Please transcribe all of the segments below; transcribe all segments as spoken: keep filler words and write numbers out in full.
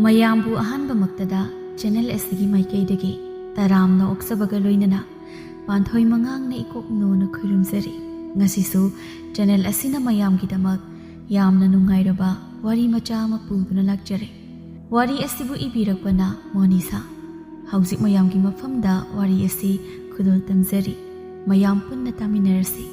ꯃꯌꯥꯝꯕꯨ ꯑꯍꯥꯟꯕꯃꯛꯇꯗ ꯆꯦꯅꯦꯜ ꯑꯁꯤꯒꯤ ꯃꯥꯏꯀꯩꯗꯒꯤ ꯇꯔꯥꯝꯅ ꯑꯣꯛꯆꯕꯒ ꯂꯣꯏꯅꯅ ꯄꯥꯟꯊꯣꯏ ꯃꯉꯥꯡꯅ ꯏꯀꯣꯛ ꯅꯣꯅ ꯈꯨꯔꯨꯝꯖꯔꯤ꯫ ꯉꯁꯤꯁꯨ ꯆꯦꯅꯦꯜ ꯑꯁꯤꯅ ꯃꯌꯥꯝꯒꯤꯗꯃꯛ ꯌꯥꯝꯅ ꯅꯨꯡꯉꯥꯏꯔꯕ ꯋꯥꯔꯤ ꯃꯆꯥ ꯑꯃ ꯄꯨꯗꯨꯅ ꯂꯥꯛꯆꯔꯦ꯫ ꯋꯥꯔꯤ ꯑꯁꯤꯕꯨ ꯏꯕꯤꯔꯛꯄꯅ ꯃꯣꯅꯤꯁꯥ꯫ ꯍꯧꯖꯤꯛ ꯃꯌꯥꯝꯒꯤ ꯃꯐꯝꯗ ꯋꯥꯔꯤ ꯑꯁꯤ ꯈꯨꯗꯣꯜ ꯇꯝꯖꯔꯤ꯫ ꯃꯌꯥꯝ ꯄꯨꯟꯅ ꯇꯥꯃꯤꯟꯅꯔꯁꯤ꯫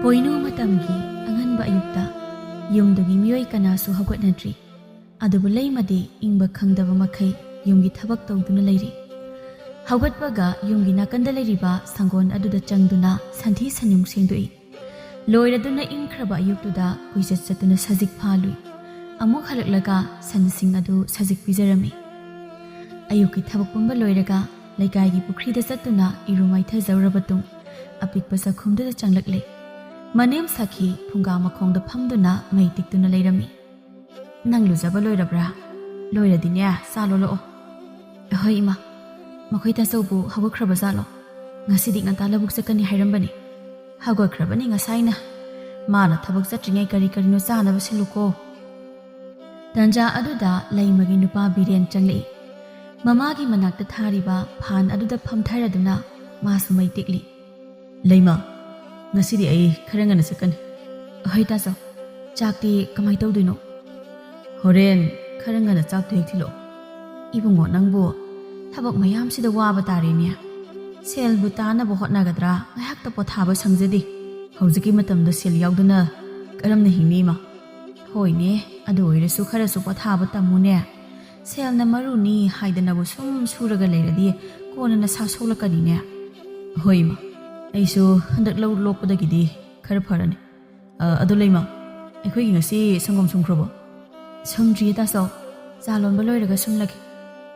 ꯄꯣꯏꯅꯨ ꯃꯇꯝꯒꯤ ꯑꯉꯟꯕ ꯑꯌꯨꯛꯇ ꯌꯨꯝꯗꯨꯒꯤ ꯃꯤꯑꯣꯏ ꯀꯅꯥꯁꯨ ꯍꯧꯒꯠꯅꯗ꯭ꯔꯤ꯫ ꯑꯗꯨꯕꯨ ꯂꯩꯃꯗꯤ ꯏꯪꯕ ꯈꯪꯗꯕ ꯃꯈꯩ ꯌꯨꯝꯒꯤ ꯊꯕꯛ ꯇꯧꯗꯨꯅ ꯂꯩꯔꯤ꯫ ꯍꯧꯒꯠꯄꯒ ꯌꯨꯝꯒꯤ ꯅꯥꯀꯟꯗ ꯂꯩꯔꯤꯕ ꯁꯪꯒꯣꯟ ꯑꯗꯨꯗ ꯆꯪꯗꯨꯅ ꯁꯟꯊꯤ ꯁꯟꯌꯨꯡ ꯁꯦꯡꯗꯣꯛꯏ꯫ ꯂꯣꯏꯔꯗꯨꯅ ꯏꯪꯈ꯭ꯔꯕ ꯑꯌꯨꯛꯇꯨꯗ ꯀꯣꯏꯆꯠ ꯆꯠꯇꯨꯅ ꯁꯖꯤꯛ ꯐꯥꯜꯂꯨꯏ꯫ ꯑꯃꯨꯛ ꯍꯜꯂꯛꯂꯒ ꯁꯟꯁꯤꯡ ꯑꯗꯨ ꯁꯖꯤꯛ ꯄꯤꯖꯔꯝꯃꯤ꯫ ꯑꯌꯨꯛꯀꯤ ꯊꯕꯛ ꯄꯨꯝꯕ ꯂꯣꯏꯔꯒ ꯂꯩꯀꯥꯏꯒꯤ ꯄꯨꯈ꯭ꯔꯤꯗ ꯆꯠꯇꯨꯅ ꯏꯔꯨ ꯃꯥꯏꯊꯖꯧꯔꯕ ꯇꯨꯡ ꯑꯄꯤꯛꯄ ꯆꯥꯛꯈꯨꯝꯗꯨꯗ ꯆꯪꯂꯛꯂꯦ꯫ ꯃꯅꯦꯝ ꯁꯈꯤ ꯐꯨꯡꯒꯥ ꯃꯈꯣꯡꯗ ꯐꯝꯗꯨꯅ ꯃꯩ ꯇꯤꯛꯇꯨꯅ ꯂꯩꯔꯝꯃꯤ꯫ "ꯅꯪ ꯂꯨꯖꯕ ꯂꯣꯏꯔꯕ꯭ꯔꯥ? ꯂꯣꯏꯔꯗꯤꯅꯦ, ꯆꯥ ꯂꯣꯜꯂꯛꯑꯣ꯫" "ꯍꯣꯏ ꯏꯃꯥ꯫ ꯃꯈꯣꯏ ꯇꯥꯆꯧꯕꯨ ꯍꯧꯒꯠꯈ꯭ꯔꯕ ꯖꯥꯠꯂꯣ? ꯉꯁꯤꯗꯤ ꯉꯟꯇꯥ ꯂꯧꯕꯨꯛ ꯆꯠꯀꯅꯤ ꯍꯥꯏꯔꯝꯕꯅꯤ꯫" "ꯍꯧꯒꯠꯈ꯭ꯔꯕꯅꯤ ꯉꯁꯥꯏꯅ꯫ ꯃꯥꯅ ꯊꯕꯛ ꯆꯠꯇ꯭ꯔꯤꯉꯩ ꯀꯔꯤ ꯀꯔꯤꯅꯣ ꯆꯥꯅꯕ ꯁꯤꯜꯂꯨꯀꯣ꯫" ꯇꯟꯖꯥ ꯑꯗꯨꯗ ꯂꯩꯃꯒꯤ ꯅꯨꯄꯥ ꯕꯤꯔꯦꯟ ꯆꯪꯂꯛꯏ꯫ ꯃꯃꯥꯒꯤ ꯃꯅꯥꯛꯇ ꯊꯥꯔꯤꯕ ꯐꯥꯟ ꯑꯗꯨꯗ ꯐꯝꯊꯔꯗꯨꯅ ꯃꯥꯁꯨ ꯃꯩ ꯇꯤꯛꯂꯤ꯫ "ꯂꯩꯃ, ꯉꯁꯤꯗꯤ ꯑꯩ ꯈꯔ ꯉꯟꯅ ꯆꯠꯀꯅꯤ꯫" "ꯍꯣꯏ ꯇꯥꯆꯧ, ꯆꯥꯛꯇꯤ ꯀꯃꯥꯏ ꯇꯧꯗꯣꯏꯅꯣ?" "ꯍꯣꯔꯦꯟ ꯈꯔ ꯉꯟꯅ ꯆꯥꯛꯇꯣ ꯍꯦꯛ ꯊꯤꯜꯂꯛꯑꯣ꯫" "ꯏꯕꯨꯡꯉꯣ, ꯅꯪꯕꯨ ꯊꯕꯛ ꯃꯌꯥꯝꯁꯤꯗ ꯋꯥꯕ ꯇꯥꯔꯦꯅꯦ꯫ ꯁꯦꯜꯕꯨ ꯇꯥꯅꯕ ꯍꯣꯠꯅꯒꯗ꯭ꯔꯥ, ꯉꯥꯏꯍꯥꯛꯇ ꯄꯣꯊꯥꯕ ꯁꯪꯖꯗꯦ꯫ ꯍꯧꯖꯤꯛꯀꯤ ꯃꯇꯝꯗ ꯁꯦꯜ ꯌꯥꯎꯗꯅ ꯀꯔꯝꯅ ꯍꯤꯡꯅꯤ, ꯏꯃꯥ?" "ꯍꯣꯏꯅꯦ, ꯑꯗꯨ ꯑꯣꯏꯔꯁꯨ ꯈꯔꯁꯨ ꯄꯣꯊꯥꯕ ꯇꯝꯃꯨꯅꯦ꯫ ꯁꯦꯜꯅ ꯃꯔꯨꯅꯤ ꯍꯥꯏꯗꯅꯕꯨ ꯁꯨꯝ ꯁꯨꯔꯒ ꯂꯩꯔꯗꯤ ꯀꯣꯟꯅ ꯅꯁꯥ ꯁꯣꯛꯂꯛꯀꯅꯤꯅꯦ꯫" "ꯍꯣꯏ, ꯏꯃꯥ, ꯑꯩꯁꯨ ꯍꯟꯗꯛ ꯂꯧ ꯂꯣꯛꯄꯗꯒꯤꯗꯤ ꯈꯔ ꯐꯔꯅꯤ꯫ ꯑ, ꯑꯗꯨ ꯂꯩꯃ, ꯑꯩꯈꯣꯏꯒꯤ ꯉꯁꯤ ꯁꯪꯒꯣꯝ ꯁꯨꯝꯈ꯭ꯔꯕꯣ?" "ꯁꯨꯝꯗ꯭ꯔꯤꯌꯦ ꯇꯥꯆꯧ, ꯆꯥ ꯂꯣꯟꯕ ꯂꯣꯏꯔꯒ ꯁꯨꯝꯂꯒꯦ꯫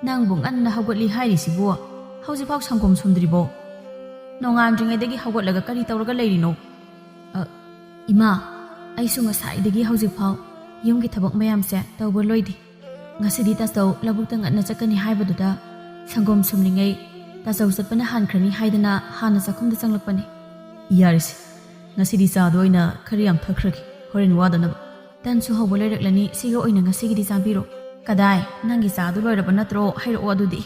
ꯅꯪꯕꯨ ꯉꯟꯅ ꯍꯧꯒꯠꯂꯤ ꯍꯥꯏꯔꯤꯁꯤꯕꯨ ꯍꯧꯖꯤꯛꯐꯥꯎ ꯁꯪꯒꯣꯝ ꯁꯨꯝꯗ꯭ꯔꯤꯕꯣ? ꯅꯣꯡꯉꯥꯟꯗ꯭ꯔꯤꯉꯩꯗꯒꯤ ꯍꯧꯒꯠꯂꯒ ꯀꯔꯤ ꯇꯧꯔꯒ ꯂꯩꯔꯤꯅꯣ?" "ꯑ, ꯏꯃꯥ, ꯑꯩꯁꯨ ꯉꯁꯥꯏꯗꯒꯤ ꯍꯧꯖꯤꯛꯐꯥꯎ ꯌꯨꯝꯒꯤ ꯊꯕꯛ ꯃꯌꯥꯝꯁꯦ ꯇꯧꯕ ꯂꯣꯏꯗꯦ꯫ ꯉꯁꯤꯗꯤ ꯇꯥꯆꯧ ꯂꯧꯕꯨꯛꯇ ꯉꯟꯅ ꯆꯠꯀꯅꯤ ꯍꯥꯏꯕꯗꯨꯗ ꯁꯪꯒꯣꯝ ꯁꯨꯝꯂꯤꯉꯩ ꯇꯥꯆꯧ ꯆꯠꯄꯅ ꯍꯥꯟꯈ꯭ꯔꯅꯤ ꯍꯥꯏꯗꯅ ꯍꯥꯟꯅ ꯆꯥꯛꯈꯨꯝꯗ ꯆꯪꯂꯛꯄꯅꯤ꯫" "ꯌꯥꯔꯦꯁꯦ, "ꯉꯁꯤꯗꯤ ꯆꯥꯗꯣ ꯑꯣꯏꯅ ꯈꯔ ꯌꯥꯝ ꯊꯛꯈ꯭ꯔꯒꯦ, ꯍꯣꯔꯦꯟ ꯋꯥꯗꯅꯕ꯫ ꯇꯟꯁꯨ ꯍꯧꯕ ꯂꯣꯏꯔꯛꯂꯅꯤ, ꯁꯤꯒ ꯑꯣꯏꯅ ꯉꯁꯤꯒꯤꯗꯤ ꯆꯥꯕꯤꯔꯣ"꯫ "ꯀꯗꯥꯏ, ꯅꯪꯒꯤ ꯆꯥꯗꯨ ꯂꯣꯏꯔꯕ ꯅꯠꯇ꯭ꯔꯣ? ꯍꯥꯏꯔꯛꯑꯣ ꯑꯗꯨꯗꯤ꯫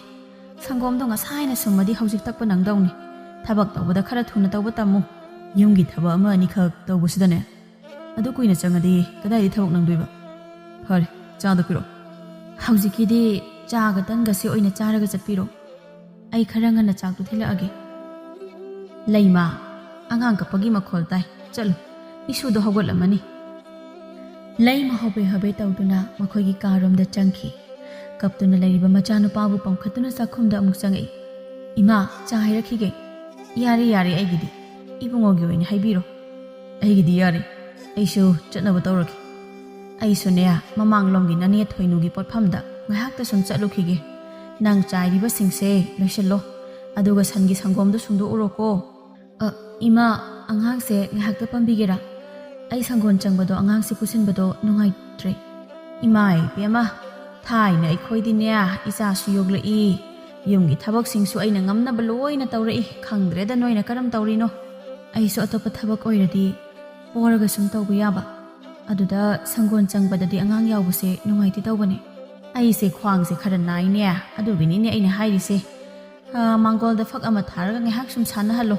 ꯁꯪꯒꯣꯝꯗꯣ ꯉꯁꯥꯏꯅ ꯁꯨꯝꯃꯗꯤ ꯍꯧꯖꯤꯛ ꯊꯛꯄ ꯅꯪꯗꯧꯅꯤ꯫ ꯊꯕꯛ ꯇꯧꯕꯗ ꯈꯔ ꯊꯨꯅ ꯇꯧꯕ ꯇꯝꯃꯨ꯫ ꯌꯨꯝꯒꯤ ꯊꯕꯛ ꯑꯃ ꯑꯅꯤꯈꯛ ꯇꯧꯕꯁꯤꯗꯅꯦ, ꯑꯗꯨ ꯀꯨꯏꯅ ꯆꯪꯉꯗꯤ ꯀꯗꯥꯏꯗ ꯊꯕꯛ ꯅꯪꯗꯣꯏꯕ? ꯐꯔꯦ, ꯆꯥꯗꯣ ꯄꯤꯔꯛꯑꯣ"꯫ "ꯍꯧꯖꯤꯛꯀꯤꯗꯤ ꯆꯥꯒ ꯇꯟꯒꯁꯦ ꯑꯣꯏꯅ ꯆꯥꯔꯒ ꯆꯠꯄꯤꯔꯣ꯫ ꯑꯩ ꯈꯔ ꯉꯟꯅ ꯆꯥꯛꯇꯨ ꯊꯤꯜꯂꯛꯑꯒꯦ"꯫ "ꯂꯩꯃ, ꯑꯉꯥꯡ ꯀꯞꯄꯒꯤ ꯃꯈꯣꯜ ꯇꯥꯏ꯫ ꯆꯠꯂꯨ, ꯏꯁꯨꯗꯣ ꯍꯧꯒꯠꯂꯝꯃꯅꯤ"꯫ ꯂꯩꯃ ꯍꯣꯕꯦ ꯍꯣꯕꯦ ꯇꯧꯗꯨꯅ ꯃꯈꯣꯏꯒꯤ ꯀꯥꯔꯣꯝꯗ ꯆꯪꯈꯤ꯫ ꯀꯞꯇꯨꯅ ꯂꯩꯔꯤꯕ ꯃꯆꯥꯅꯨꯄꯥꯕꯨ ꯄꯝꯈꯠꯇꯨꯅ ꯆꯥꯛꯈꯨꯝꯗ ꯑꯃꯨꯛ ꯆꯪꯉꯛꯏ꯫ "ꯏꯃꯥ, ꯆꯥ ꯍꯩꯔꯛꯈꯤꯒꯦ"꯫ "ꯌꯥꯔꯦ, ꯌꯥꯔꯦ, ꯑꯩꯒꯤꯗꯤ꯫ ꯏꯕꯨꯡꯉꯣꯒꯤ ꯑꯣꯏꯅ ꯍꯩꯕꯤꯔꯣ"꯫ "ꯑꯩꯒꯤꯗꯤ ꯌꯥꯔꯦ꯫ ꯑꯩꯁꯨ ꯆꯠꯅꯕ ꯇꯧꯔꯒꯦ"꯫ "ꯑꯩꯁꯨꯅꯦ, ꯃꯃꯥꯡꯂꯣꯝꯒꯤ ꯅꯅꯦ ꯊꯣꯏꯅꯨꯒꯤ ꯄꯣꯠꯐꯝꯗ ꯉꯥꯏꯍꯥꯛꯇ ꯁꯨꯝ ꯆꯠꯂꯨꯈꯤꯒꯦ꯫ ꯅꯪ ꯆꯥꯏꯔꯤꯕꯁꯤꯡꯁꯦ ꯂꯣꯏꯁꯤꯜꯂꯣ, ꯑꯗꯨꯒ ꯁꯟꯒꯤ ꯁꯪꯒꯣꯝꯗꯣ ꯁꯨꯝꯗꯣꯛꯎꯔꯣꯀꯣ"꯫ "ꯑ, ꯏꯃꯥ, ꯑꯉꯥꯡꯁꯦ ꯉꯥꯏꯍꯥꯛꯇ ꯄꯝꯕꯤꯒꯦꯔꯥ? ꯑꯩ ꯁꯪꯒꯣꯝ ꯆꯪꯕꯗꯣ ꯑꯉꯥꯡꯁꯦ ꯄꯨꯁꯤꯟꯕꯗꯣ ꯅꯨꯡꯉꯥꯏꯇ꯭ꯔꯦ"꯫ "ꯏꯃꯥ ꯏꯕꯦꯝꯃ, ꯊꯥꯏꯅ ꯑꯩꯈꯣꯏꯗꯤꯅꯦ, ꯏꯆꯥꯁꯨ ꯌꯣꯛꯂꯛꯏ, ꯌꯨꯝꯒꯤ ꯊꯕꯛꯁꯤꯡꯁꯨ ꯑꯩꯅ ꯉꯝꯅꯕ ꯂꯣꯏꯅ ꯇꯧꯔꯛꯏ꯫ ꯈꯪꯗ꯭ꯔꯦꯗ ꯅꯣꯏꯅ ꯀꯔꯝ ꯇꯧꯔꯤꯅꯣ꯫ ꯑꯩꯁꯨ ꯑꯇꯣꯞꯄ ꯊꯕꯛ ꯑꯣꯏꯔꯗꯤ ꯄꯣꯔꯒ ꯁꯨꯝ ꯇꯧꯕ ꯌꯥꯕ꯫ ꯑꯗꯨꯗ ꯁꯪꯒꯣꯝ ꯆꯪꯕꯗꯗꯤ ꯑꯉꯥꯡ ꯌꯥꯎꯕꯁꯦ ꯅꯨꯡꯉꯥꯏꯇꯦ ꯇꯧꯕꯅꯦ꯫ ꯑꯩꯁꯦ ꯈ꯭ꯋꯥꯡꯁꯦ ꯈꯔ ꯅꯥꯏꯅꯦ, ꯑꯗꯨꯒꯤꯅꯤꯅꯦ ꯑꯩꯅ ꯍꯥꯏꯔꯤꯁꯦ꯫ ꯑ, ꯃꯥꯡꯒꯣꯜꯗ ꯐꯛ ꯑꯃ ꯊꯥꯔꯒ ꯉꯥꯏꯍꯥꯛ ꯁꯨꯝ ꯁꯥꯟꯅꯍꯜꯂꯣ꯫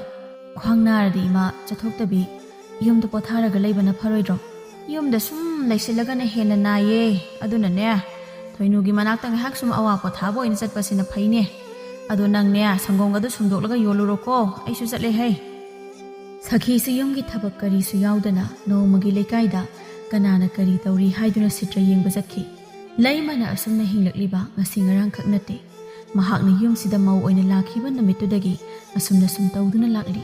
ꯈ꯭ꯋꯥꯡ ꯅꯥꯔꯗꯤ ꯏꯃꯥ ꯆꯠꯊꯣꯛꯇꯕꯤ ꯌꯨꯝꯗ ꯄꯣꯊꯥꯔꯒ ꯂꯩꯕꯅ ꯐꯔꯣꯏꯗ꯭ꯔꯣ? ꯌꯨꯝꯗ ꯁꯨꯝ ꯂꯩꯁꯤꯜꯂꯒꯅ ꯍꯦꯟꯅ ꯅꯥꯏꯌꯦ꯫ ꯑꯗꯨꯅꯅꯦ, ꯊꯣꯏꯅꯨꯒꯤ ꯃꯅꯥꯛꯇ ꯉꯥꯏꯍꯥꯛ ꯁꯨꯝ ꯑꯋꯥ ꯄꯣꯊꯥꯕ ꯑꯣꯏꯅ ꯆꯠꯄꯁꯤꯅ ꯐꯩꯅꯦ꯫ ꯑꯗꯣ ꯅꯪꯅꯦ, ꯁꯪꯒꯣꯝꯒꯗꯣ ꯁꯨꯝꯗꯣꯛꯂꯒ ꯌꯣꯜꯂꯨꯔꯣꯀꯣ, ꯑꯩꯁꯨ ꯆꯠꯂꯦ ꯍꯩ"꯫ ꯁꯈꯤꯁꯨ ꯌꯨꯝꯒꯤ ꯊꯕꯛ ꯀꯔꯤꯁꯨ ꯌꯥꯎꯗꯅ ꯅꯣꯡꯃꯒꯤ ꯂꯩꯀꯥꯏꯗ ꯀꯅꯥꯅ ꯀꯔꯤ ꯇꯧꯔꯤ ꯍꯥꯏꯗꯨꯅ ꯁꯤꯠꯇ꯭ꯔ ꯌꯦꯡꯕ ꯆꯠꯈꯤ꯫ ꯂꯩꯃꯅ ꯑꯁꯨꯝꯅ ꯍꯤꯡꯂꯛꯂꯤꯕ ꯉꯁꯤ ꯉꯔꯥꯡꯈꯛ ꯅꯠꯇꯦ꯫ ꯃꯍꯥꯛꯅ ꯌꯨꯝꯁꯤꯗ ꯃꯧ ꯑꯣꯏꯅ ꯂꯥꯛꯈꯤꯕ ꯅꯨꯃꯤꯠꯇꯨꯗꯒꯤ ꯑꯁꯨꯝꯅ ꯁꯨꯝ ꯇꯧꯗꯨꯅ ꯂꯥꯛꯂꯤ꯫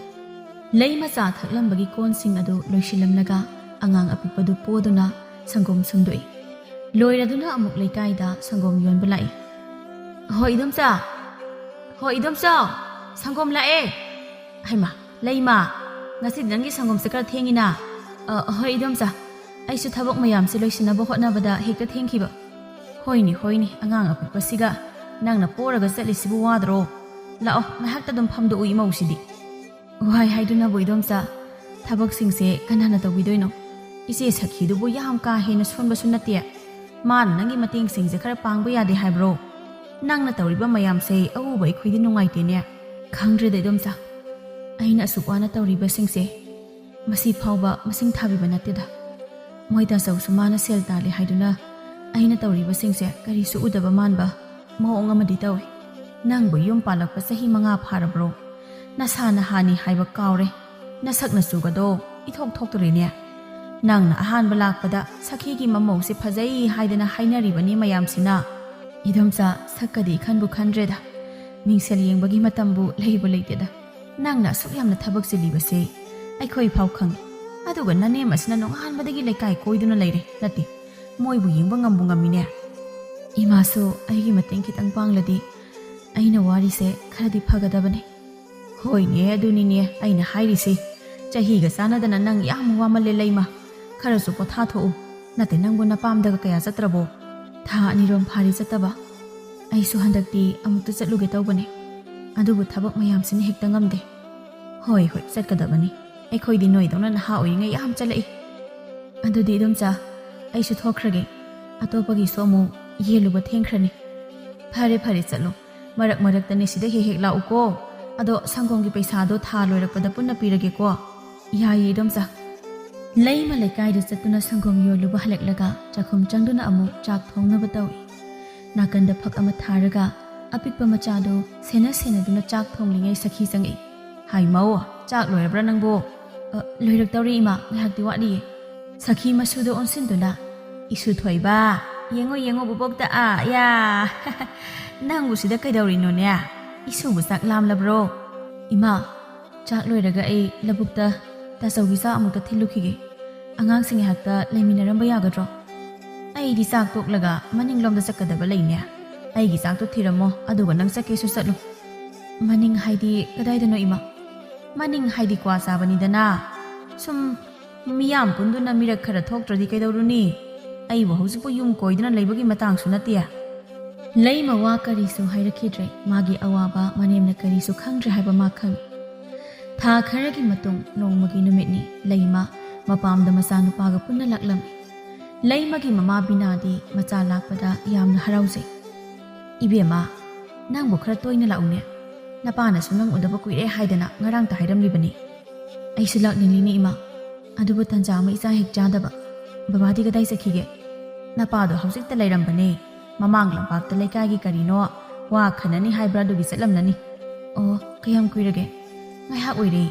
ꯂꯩꯃ ꯆꯥ ꯊꯛꯂꯝꯕꯒꯤ ꯀꯣꯟꯁꯤꯡ ꯑꯗꯨ ꯂꯣꯏꯁꯤꯜꯂꯝꯂꯒ ꯑꯉꯥꯡ ꯑꯄꯤꯛꯄꯗꯨ ꯄꯣꯗꯨꯅ ꯁꯪꯒꯣꯝ ꯁꯨꯝꯗꯣꯛꯏ꯫ ꯂꯣꯏꯔꯗꯨꯅ ꯑꯃꯨꯛ ꯂꯩꯀꯥꯏꯗ ꯁꯪꯒꯣꯝ ꯌꯣꯟꯕ ꯂꯥꯛꯏ꯫ "ꯍꯣꯏ ꯏꯗꯣꯝꯆꯥ, ꯍꯣꯏ ꯏꯗꯣꯝꯆꯥ, ꯁꯪꯒꯣꯝ ꯂꯥꯛꯑꯦ"꯫ "ꯍꯩꯃꯥ, ꯂꯩꯃ, ꯉꯁꯤꯗꯤ ꯅꯪꯒꯤ ꯁꯪꯒꯣꯝꯁꯦ ꯈꯔ ꯊꯦꯡꯉꯤꯅ"꯫ "ꯑ, ꯍꯣꯏ ꯏꯗꯣꯝꯆꯥ, ꯑꯩꯁꯨ ꯊꯕꯛ ꯃꯌꯥꯝꯁꯦ ꯂꯣꯏꯁꯤꯟꯅꯕ ꯍꯣꯠꯅꯕꯗ ꯍꯦꯛꯇ ꯊꯦꯡꯈꯤꯕ"꯫ "ꯍꯣꯏꯅꯦ, ꯍꯣꯏꯅꯦ, ꯑꯉꯥꯡ ꯑꯄꯤꯛꯄꯁꯤꯒ ꯅꯪꯅ ꯄꯣꯔꯒ ꯆꯠꯂꯤꯁꯤꯕꯨ ꯋꯥꯗ꯭ꯔꯣ? ꯂꯥꯛꯑꯣ, ꯉꯥꯏꯍꯥꯛꯇ ꯑꯗꯨꯝ ꯐꯝꯗꯣꯛꯎ ꯏꯃꯧꯁꯤꯗꯤ"꯫ "ꯋꯥꯏ ꯍꯥꯏꯗꯨꯅꯕꯨ ꯏꯗꯣꯝꯆꯥ"꯫ ꯊꯕꯛꯁꯤꯡꯁꯦ ꯀꯅꯥꯅ ꯇꯧꯕꯤꯗꯣꯏꯅꯣ? ꯏꯆꯦ ꯁꯈꯤꯗꯨꯕꯨ ꯌꯥꯝ ꯀꯥ ꯍꯦꯟꯅ ꯁꯣꯟꯕꯁꯨ ꯅꯠꯇꯦ꯫ ꯃꯥꯅ ꯅꯪꯒꯤ ꯃꯇꯦꯡꯁꯤꯡꯁꯦ ꯈꯔ ꯄꯥꯡꯕ ꯌꯥꯗꯦ ꯍꯥꯏꯕ꯭ꯔꯣ? ꯅꯪꯅ ꯇꯧꯔꯤꯕ ꯃꯌꯥꯝꯁꯦ ꯑꯎꯕ ꯑꯩꯈꯣꯏꯗꯤ ꯅꯨꯡꯉꯥꯏꯇꯦꯅꯦ꯫ ꯈꯪꯗ꯭ꯔꯦꯗ ꯏꯗꯣꯝꯆꯥ, ꯑꯩꯅ ꯑꯁꯨꯛ ꯋꯥꯅ ꯇꯧꯔꯤꯕꯁꯤꯡꯁꯦ ꯃꯁꯤ ꯐꯥꯎꯕ ꯃꯁꯤꯡ ꯊꯥꯕꯤꯕ ꯅꯠꯇꯦꯗ꯫ ꯃꯣꯏ ꯇꯥꯆꯧꯁꯨ ꯃꯥꯅ ꯁꯦꯜ ꯇꯥꯜꯂꯤ ꯍꯥꯏꯗꯨꯅ ꯑꯩꯅ ꯇꯧꯔꯤꯕꯁꯤꯡꯁꯦ ꯀꯔꯤꯁꯨ ꯎꯗꯕ ꯃꯥꯟꯕ ꯃꯑꯣꯡ ꯑꯃꯗꯤ ꯇꯧꯏ꯫ ꯅꯪꯕꯨ ꯌꯨꯝ ꯄꯥꯜꯂꯛꯄ ꯆꯍꯤ ꯃꯉꯥ ꯐꯥꯔꯕ꯭ꯔꯣ? ꯅꯁꯥ ꯅꯍꯥꯅꯤ ꯍꯥꯏꯕ ꯀꯥꯎꯔꯦ꯫ ꯅꯁꯛ ꯅꯆꯨꯒꯗꯣ ꯏꯊꯣꯛ ꯊꯣꯛꯇꯣꯔꯦꯅꯦ꯫ ꯅꯪꯅ ꯑꯍꯥꯟꯕ ꯂꯥꯛꯄꯗ ꯁꯈꯤꯒꯤ ꯃꯃꯧꯁꯦ ꯐꯖꯩ ꯍꯥꯏꯗꯅ ꯍꯥꯏꯅꯔꯤꯕꯅꯤ ꯃꯌꯥꯝꯁꯤꯅ꯫ ꯏꯗꯣꯝꯆꯥ, ꯁꯛꯀꯗꯤ ꯈꯟꯕꯨ ꯈꯟꯗ꯭ꯔꯦꯗ꯫ ꯃꯤꯡꯁꯦꯜ ꯌꯦꯡꯕꯒꯤ ꯃꯇꯝꯕꯨ ꯂꯩꯕꯨ ꯂꯩꯇꯦꯗ꯫ ꯅꯪꯅ ꯑꯁꯨꯛ ꯌꯥꯝꯅ ꯊꯕꯛ ꯆꯤꯜꯂꯤꯕꯁꯦ ꯑꯩꯈꯣꯏ ꯐꯥꯎ ꯈꯪꯉꯤ꯫ ꯑꯗꯨꯒ ꯅꯅꯦꯝ ꯑꯁꯤꯅ ꯅꯣꯡꯉꯥꯟꯕꯗꯒꯤ ꯂꯩꯀꯥꯏ ꯀꯣꯏꯗꯨꯅ ꯂꯩꯔꯦ꯫ ꯅꯠꯇꯦ, ꯃꯣꯏꯕꯨ ꯌꯦꯡꯕ ꯉꯝꯕꯨ ꯉꯝꯃꯤꯅꯦ꯫ ꯏꯃꯥꯁꯨ ꯑꯩꯒꯤ ꯃꯇꯦꯡ ꯈꯤꯇꯪ ꯄꯥꯡꯂꯗꯤ ꯑꯩꯅ ꯋꯥꯔꯤꯁꯦ ꯈꯔꯗꯤ ꯐꯒꯗꯕꯅꯤ꯫ ꯍꯣꯏꯅꯦ, ꯑꯗꯨꯅꯤꯅꯦ ꯑꯩꯅ ꯍꯥꯏꯔꯤꯁꯤ꯫ ꯆꯍꯤꯒ ꯆꯥꯟꯅꯗꯅ ꯅꯪ ꯌꯥꯝ ꯋꯥꯃꯜꯂꯦ ꯂꯩꯃ꯫ ꯈꯔꯁꯨ ꯄꯣꯊꯥꯊꯣꯛꯎ꯫ ꯅꯠꯇꯦ, ꯅꯪꯕꯨ ꯅꯄꯥꯝꯗꯒ ꯀꯌꯥ ꯆꯠꯇ꯭ꯔꯕꯣ? ꯊꯥ ꯑꯅꯤꯔꯣꯝ ꯐꯥꯔꯤ ꯆꯠꯇꯕ꯫ ꯑꯩꯁꯨ ꯍꯟꯗꯛꯇꯤ ꯑꯃꯨꯛꯇ ꯆꯠꯂꯨꯒꯦ ꯇꯧꯕꯅꯦ꯫ ꯑꯗꯨꯕꯨ ꯊꯕꯛ ꯃꯌꯥꯝꯁꯤꯅ ꯍꯦꯛꯇ ꯉꯝꯗꯦ꯫ ꯍꯣꯏ, ꯍꯣꯏ, ꯆꯠꯀꯗꯕꯅꯤ꯫ ꯑꯩꯈꯣꯏꯗꯤ ꯅꯣꯏꯗꯧꯅ ꯅꯍꯥ ꯑꯣꯏꯔꯤꯉꯩ ꯌꯥꯝ ꯆꯠꯂꯛꯏ꯫ ꯑꯗꯨꯗꯤ ꯏꯗꯣꯝꯆꯥ, ꯑꯩꯁꯨ ꯊꯣꯛꯈ꯭ꯔꯒꯦ꯫ ꯑꯇꯣꯞꯄꯒꯤꯁꯨ ꯑꯃꯨꯛ ꯌꯦꯜꯂꯨꯕ ꯊꯦꯡꯈ꯭ꯔꯅꯤ꯫ ꯐꯔꯦ, ꯐꯔꯦ, ꯆꯠꯂꯣ꯫ ꯃꯔꯛ ꯃꯔꯛꯇꯅꯦ ꯁꯤꯗ ꯍꯦꯛ ꯍꯦꯛ ꯂꯥꯛꯎꯀꯣ꯫ ꯑꯗꯣ ꯁꯪꯒꯣꯝꯒꯤ ꯄꯩꯁꯥꯗꯣ ꯊꯥ ꯂꯣꯏꯔꯛꯄꯗ ꯄꯨꯟꯅ ꯄꯤꯔꯒꯦꯀꯣ꯫ ꯌꯥꯏꯌꯦ, ꯏꯗꯣꯝꯆꯥ꯫ ꯂꯩꯃ ꯂꯩꯀꯥꯏꯗ ꯆꯠꯇꯨꯅ ꯁꯪꯒꯣꯝ ꯌꯣꯜꯂꯨꯕ ꯍꯜꯂꯛꯂꯒ ꯆꯥꯛꯈꯨꯝ ꯆꯪꯗꯨꯅ ꯑꯃꯨꯛ ꯆꯥꯛ ꯊꯣꯡꯅꯕ ꯇꯧꯏ꯫ ꯅꯥꯀꯟꯗ ꯐꯛ ꯑꯃ ꯊꯥꯔꯒ ꯑꯄꯤꯛꯄ ꯃꯆꯥꯗꯨ ꯁꯦꯟꯅ ꯁꯦꯟꯅꯗꯨꯅ ꯆꯥꯛ ꯊꯣꯡꯂꯤꯉꯩ ꯁꯈꯤ ꯆꯪꯉꯛꯏ꯫ "ꯍꯥꯏ ꯃꯧ, ꯆꯥꯛ ꯂꯣꯏꯔꯕ꯭ꯔꯥ ꯅꯪꯕꯨ?" "ꯑ, ꯂꯣꯏꯔꯛꯇꯧꯔꯦ ꯏꯃꯥ, ꯉꯥꯏꯍꯥꯛꯇꯤ ꯋꯥꯠꯂꯤꯌꯦ꯫" ꯁꯈꯤ ꯃꯁꯨꯗ ꯑꯣꯟꯁꯤꯟꯗꯨꯅ, "ꯏꯁꯨ ꯊꯣꯏꯕ, ꯌꯦꯡꯉꯣ ꯌꯦꯡꯉꯣ ꯕꯣꯕꯣꯛꯇ, ꯑꯥ, ꯌꯥ꯫ ꯅꯪꯕꯨ ꯁꯤꯗ ꯀꯩꯗꯧꯔꯤꯅꯣꯅꯦ? ꯏꯁꯨꯕꯨ ꯆꯥꯛ ꯂꯥꯝꯂꯕ꯭ꯔꯣ?" "ꯏꯃꯥ, ꯆꯥꯛ ꯂꯣꯏꯔꯒ ꯑꯩ ꯂꯧꯕꯨꯛꯇ ꯇꯥꯆꯧꯒꯤ ꯆꯥꯛ ꯑꯃꯨꯛꯇ ꯊꯤꯜꯂꯨꯈꯤꯒꯦ꯫ ꯑꯉꯥꯡꯁꯤꯡ ꯉꯥꯏꯍꯥꯛꯇ ꯂꯩꯃꯤꯟꯅꯔꯝꯕ ꯌꯥꯒꯗ꯭ꯔꯣ?" "ꯑꯩꯗꯤ ꯆꯥꯛ ꯇꯣꯛꯂꯒ ꯃꯅꯤꯡꯂꯣꯝꯗ ꯆꯠꯀꯗꯕ ꯂꯩꯅꯦ꯫ ꯑꯩꯒꯤ ꯆꯥꯛꯇꯣ ꯊꯤꯔꯝꯃꯣ, ꯑꯗꯨꯒ ꯅꯪ ꯆꯠꯀꯦꯁꯨ ꯆꯠꯂꯨ꯫" "ꯃꯅꯤꯡ ꯍꯥꯏꯗꯤ ꯀꯗꯥꯏꯗꯅꯣ ꯏꯃꯥ?" "ꯃꯅꯤꯡ ꯍꯥꯏꯗꯤ ꯀ꯭ꯋꯥ ꯆꯥꯕꯅꯤꯗꯅ꯫ ꯁꯨꯝ ꯃꯤꯌꯥꯝ ꯄꯨꯟꯗꯨꯅ ꯃꯤꯔꯛ ꯈꯔ ꯊꯣꯛꯇ꯭ꯔꯗꯤ ꯀꯩꯗꯧꯔꯨꯅꯤ? ꯑꯩꯕꯨ ꯍꯧꯖꯤꯛꯄꯨ ꯌꯨꯝ ꯀꯣꯏꯗꯨꯅ ꯂꯩꯕꯒꯤ ꯃꯇꯥꯡꯁꯨ ꯅꯠꯇꯦ꯫" ꯂꯩꯃ ꯋꯥ ꯀꯔꯤꯁꯨ ꯍꯥꯏꯔꯛꯈꯤꯗ꯭ꯔꯦ꯫ ꯃꯥꯒꯤ ꯑꯋꯥꯕ ꯃꯅꯦꯝꯅ ꯀꯔꯤꯁꯨ ꯈꯪꯗ꯭ꯔꯦ ꯍꯥꯏꯕ ꯃꯥ ꯈꯪꯏ꯫ ꯊꯥ ꯈꯔꯒꯤ ꯃꯇꯨꯡ ꯅꯣꯡꯃꯒꯤ ꯅꯨꯃꯤꯠꯅꯤ꯫ ꯂꯩꯃ ꯃꯄꯥꯝꯗ ꯃꯆꯥꯅꯨꯄꯥꯒ ꯄꯨꯟꯅ ꯂꯥꯛꯂꯝꯃꯤ꯫ ꯂꯩꯃꯒꯤ ꯃꯃꯥ ꯕꯤꯅꯥꯗꯤ ꯃꯆꯥ ꯂꯥꯛꯄꯗ ꯌꯥꯝꯅ ꯍꯔꯥꯎꯖꯩ꯫ "ꯏꯕꯦꯝꯃ, ꯅꯪꯕꯨ ꯈꯔ ꯇꯣꯏꯅ ꯂꯥꯛꯎꯅꯦ꯫ ꯅꯄꯥꯅꯁꯨ ꯅꯪ ꯎꯗꯕ ꯀꯨꯏꯔꯦ ꯍꯥꯏꯗꯅ ꯉꯔꯥꯡꯇ ꯍꯥꯏꯔꯝꯂꯤꯕꯅꯤ꯫ ꯑꯩꯁꯨ ꯂꯥꯛꯅꯤꯡꯂꯤꯅꯦ ꯏꯃꯥ, ꯑꯗꯨꯕꯨ ꯇꯟꯖꯥ ꯑꯃ ꯏꯆꯥ ꯍꯦꯛ ꯆꯥꯗꯕ꯫ ꯕꯕꯥꯗꯤ ꯀꯗꯥꯏ ꯆꯠꯈꯤꯒꯦ?" "ꯅꯄꯥꯗꯣ ꯍꯧꯖꯤꯛꯇ ꯂꯩꯔꯝꯕꯅꯦ꯫ ꯃꯃꯥꯡ ꯂꯝꯄꯥꯛꯇ ꯂꯩꯀꯥꯏꯒꯤ ꯀꯔꯤꯅꯣ ꯋꯥ ꯈꯟꯅꯅꯤ ꯍꯥꯏꯕ꯭ꯔꯥ, ꯑꯗꯨꯒꯤ ꯆꯠꯂꯝꯂꯅꯤ꯫" "ꯑꯣ, ꯀꯌꯥꯝ ꯀꯨꯏꯔꯒꯦ?" "ꯉꯥꯏꯍꯥꯛ ꯑꯣꯏꯔꯦ꯫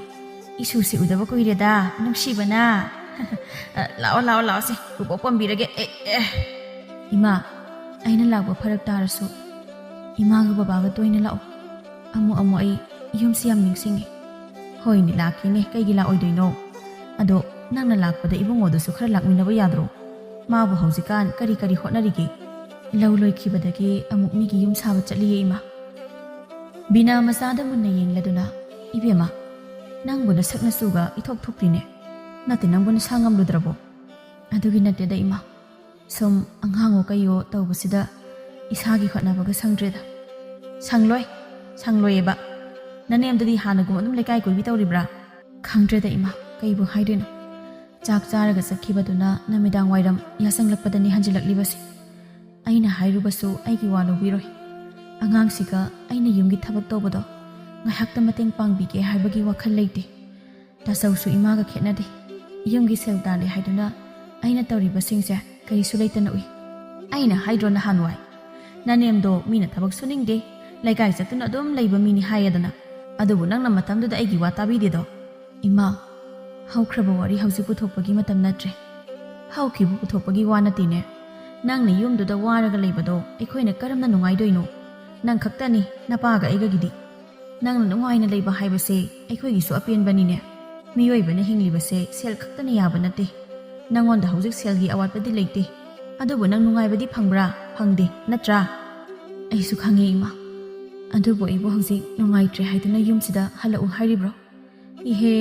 ꯏꯁꯨꯁꯤ ꯎꯗꯕ ꯀꯨꯏꯔꯦꯗ, ꯅꯨꯡꯁꯤꯕꯅ꯫" "ꯑ, ꯂꯥꯛꯑꯣ, ꯂꯥꯛꯑꯣ, ꯂꯥꯛꯑꯣ ꯁꯦ, ꯄꯨꯕꯣꯛ ꯄꯣꯝꯕꯤꯔꯒꯦ꯫ ꯑꯦ, ꯑꯦ꯫" "ꯏꯃꯥ, ꯑꯩꯅ ꯂꯥꯛꯄ ꯐꯔꯛ ꯇꯥꯔꯁꯨ ꯏꯃꯥꯒ ꯕꯕꯥꯒ ꯇꯣꯏꯅ ꯂꯥꯛꯑꯣ꯫ ꯑꯃꯨꯛ ꯑꯃꯨꯛ ꯑꯩ ꯌꯨꯝꯁꯤ ꯌꯥꯝ ꯅꯤꯡꯁꯤꯡꯉꯤ꯫" "ꯍꯣꯏꯅꯦ, ꯂꯥꯛꯀꯦꯅꯦ, ꯀꯩꯒꯤ ꯂꯥꯛꯑꯣꯏꯗꯣꯏꯅꯣ? ꯑꯗꯣ ꯅꯪꯅ ꯂꯥꯛꯄꯗ ꯏꯕꯨꯡꯉꯣꯗꯨꯁꯨ ꯈꯔ ꯂꯥꯛꯃꯤꯟꯅꯕ ꯌꯥꯗ꯭ꯔꯣ? ꯃꯥꯕꯨ ꯍꯧꯖꯤꯛꯀꯥꯟ ꯀꯔꯤ ꯀꯔꯤ ꯍꯣꯠꯅꯔꯤꯒꯦ?" "ꯂꯧ ꯂꯣꯏꯈꯤꯕꯗꯒꯤ ꯑꯃꯨꯛ ꯃꯤꯒꯤ ꯌꯨꯝ ꯁꯥꯕ ꯆꯠꯂꯤꯌꯦ ꯏꯃꯥ꯫" ꯕꯤꯅꯥ ꯃꯆꯥꯗ ꯃꯨꯟꯅ ꯌꯦꯡꯂꯗꯨꯅ, "ꯏꯕꯦꯝꯃ, ꯅꯪꯕꯨ ꯅꯁꯛ ꯅꯆꯨꯒ ꯏꯊꯣꯛ ꯊꯣꯛꯇꯦꯅꯦ꯫ ꯅꯠꯇꯦ, ꯅꯪꯕꯨ ꯅꯁꯥ ꯉꯝꯂꯨꯗ꯭ꯔꯕꯣ?" "ꯑꯗꯨꯒꯤ ꯅꯠꯇꯦꯗ ꯏꯃꯥ, ꯁꯨꯝ ꯑꯉꯥꯡꯉꯣ ꯀꯩꯌꯣ ꯇꯧꯕꯁꯤꯗ ꯏꯁꯥꯒꯤ ꯍꯣꯠꯅꯕꯒ ꯁꯪꯗ꯭ꯔꯦꯗ꯫" "ꯁꯪꯂꯣꯏ, ꯁꯪꯂꯣꯏꯌꯦꯕ꯫ ꯅꯅꯦꯝꯗꯨꯗꯤ ꯍꯥꯟꯅꯒꯨꯝ ꯑꯗꯨꯝ ꯂꯩꯀꯥꯏ ꯀꯣꯏꯕꯤ ꯇꯧꯔꯤꯕ꯭ꯔꯥ?" "ꯈꯪꯗ꯭ꯔꯦꯗ ꯏꯃꯥ, ꯀꯩꯕꯨ ꯍꯥꯏꯗꯣꯏꯅꯣ꯫ ꯆꯥꯛ ꯆꯥꯔꯒ ꯆꯠꯈꯤꯕꯗꯨꯅ ꯅꯨꯃꯤꯗꯥꯡ ꯋꯥꯏꯔꯝ ꯌꯥꯆꯪꯂꯛꯄꯗꯅꯤ ꯍꯟꯖꯤꯜꯂꯛꯂꯤꯕꯁꯦ꯫ ꯑꯩꯅ ꯍꯥꯏꯔꯨꯕꯁꯨ ꯑꯩꯒꯤ ꯋꯥ ꯂꯧꯕꯤꯔꯣꯏ꯫ ꯑꯉꯥꯡꯁꯤꯒ ꯑꯩꯅ ꯌꯨꯝꯒꯤ ꯊꯕꯛ ꯇꯧꯕꯗꯣ ꯉꯥꯏꯍꯥꯛꯇ ꯃꯇꯦꯡ ꯄꯥꯡꯕꯤꯒꯦ ꯍꯥꯏꯕꯒꯤ ꯋꯥꯈꯜ ꯂꯩꯇꯦ꯫ ꯇꯥꯆꯧꯁꯨ ꯏꯃꯥꯒ ꯈꯦꯠꯅꯗꯦ꯫ ꯌꯨꯝꯒꯤ ꯁꯦꯜ ꯇꯥꯜꯂꯤ ꯍꯥꯏꯗꯨꯅ ꯑꯩꯅ ꯇꯧꯔꯤꯕꯁꯤꯡꯁꯦ ꯀꯔꯤꯁꯨ ꯂꯩꯇꯅ ꯎꯏ꯫ ꯑꯩꯅ ꯍꯥꯏꯗ꯭ꯔꯣ ꯅꯍꯥꯟꯋꯥꯏ, ꯅꯅꯦꯝꯗꯣ ꯃꯤꯅ ꯊꯕꯛ ꯁꯨꯅꯤꯡꯗꯦ, ꯂꯩꯀꯥꯏ ꯆꯠꯇꯨꯅ ꯑꯗꯨꯝ ꯂꯩꯕ ꯃꯤꯅꯤ ꯍꯥꯏꯌꯦꯗꯅ꯫ ꯑꯗꯨꯕꯨ ꯅꯪꯅ ꯃꯇꯝꯗꯨꯗ ꯑꯩꯒꯤ ꯋꯥ ꯇꯥꯕꯤꯗꯦꯗꯣ꯫" "ꯏꯃꯥ, ꯍꯧꯈ꯭ꯔꯕ ꯋꯥꯔꯤ ꯍꯧꯖꯤꯛ ꯄꯨꯊꯣꯛꯄꯒꯤ ꯃꯇꯝ ꯅꯠꯇ꯭ꯔꯦ꯫ ꯍꯧꯈꯤꯕ ꯄꯨꯊꯣꯛꯄꯒꯤ ꯋꯥ ꯅꯠꯇꯦꯅꯦ꯫ ꯅꯪꯅ ꯌꯨꯝꯗꯨꯗ ꯋꯥꯔꯒ ꯂꯩꯕꯗꯣ ꯑꯩꯈꯣꯏꯅ ꯀꯔꯝꯅ ꯅꯨꯡꯉꯥꯏꯗꯣꯏꯅꯣ? ꯅꯪ ꯈꯛꯇꯅꯤ ꯅꯄꯥꯒ ꯑꯩꯒꯒꯤꯗꯤ꯫ ꯅꯪꯅ ꯅꯨꯡꯉꯥꯏꯅ ꯂꯩꯕ ꯍꯥꯏꯕꯁꯦ ꯑꯩꯈꯣꯏꯒꯤꯁꯨ ꯑꯄꯦꯟꯕꯅꯤꯅꯦ꯫ ꯃꯤꯑꯣꯏꯕꯅ ꯍꯤꯡꯂꯤꯕꯁꯦ ꯁꯦꯜ ꯈꯛꯇꯅ ꯌꯥꯕ ꯅꯠꯇꯦ꯫ ꯅꯪꯉꯣꯟꯗ ꯍꯧꯖꯤꯛ ꯁꯦꯜꯒꯤ ꯑꯋꯥꯠꯄꯗꯤ ꯂꯩꯇꯦ꯫ ꯑꯗꯨꯕꯨ ꯅꯪ ꯅꯨꯡꯉꯥꯏꯕꯗꯤ ꯐꯪꯕ꯭ꯔꯥ? ꯐꯪꯗꯦ, ꯅꯠꯇ꯭ꯔꯥ?" "ꯑꯩꯁꯨ ꯈꯪꯉꯦ ꯏꯃꯥ꯫ ꯑꯗꯨꯕꯨ ꯑꯩꯕꯨ ꯍꯧꯖꯤꯛ ꯅꯨꯡꯉꯥꯏꯇ꯭ꯔꯦ ꯍꯥꯏꯗꯨꯅ ꯌꯨꯝꯁꯤꯗ ꯍꯜꯂꯛꯎ ꯍꯥꯏꯔꯤꯕ꯭ꯔꯣ?" "ꯏꯍꯦ,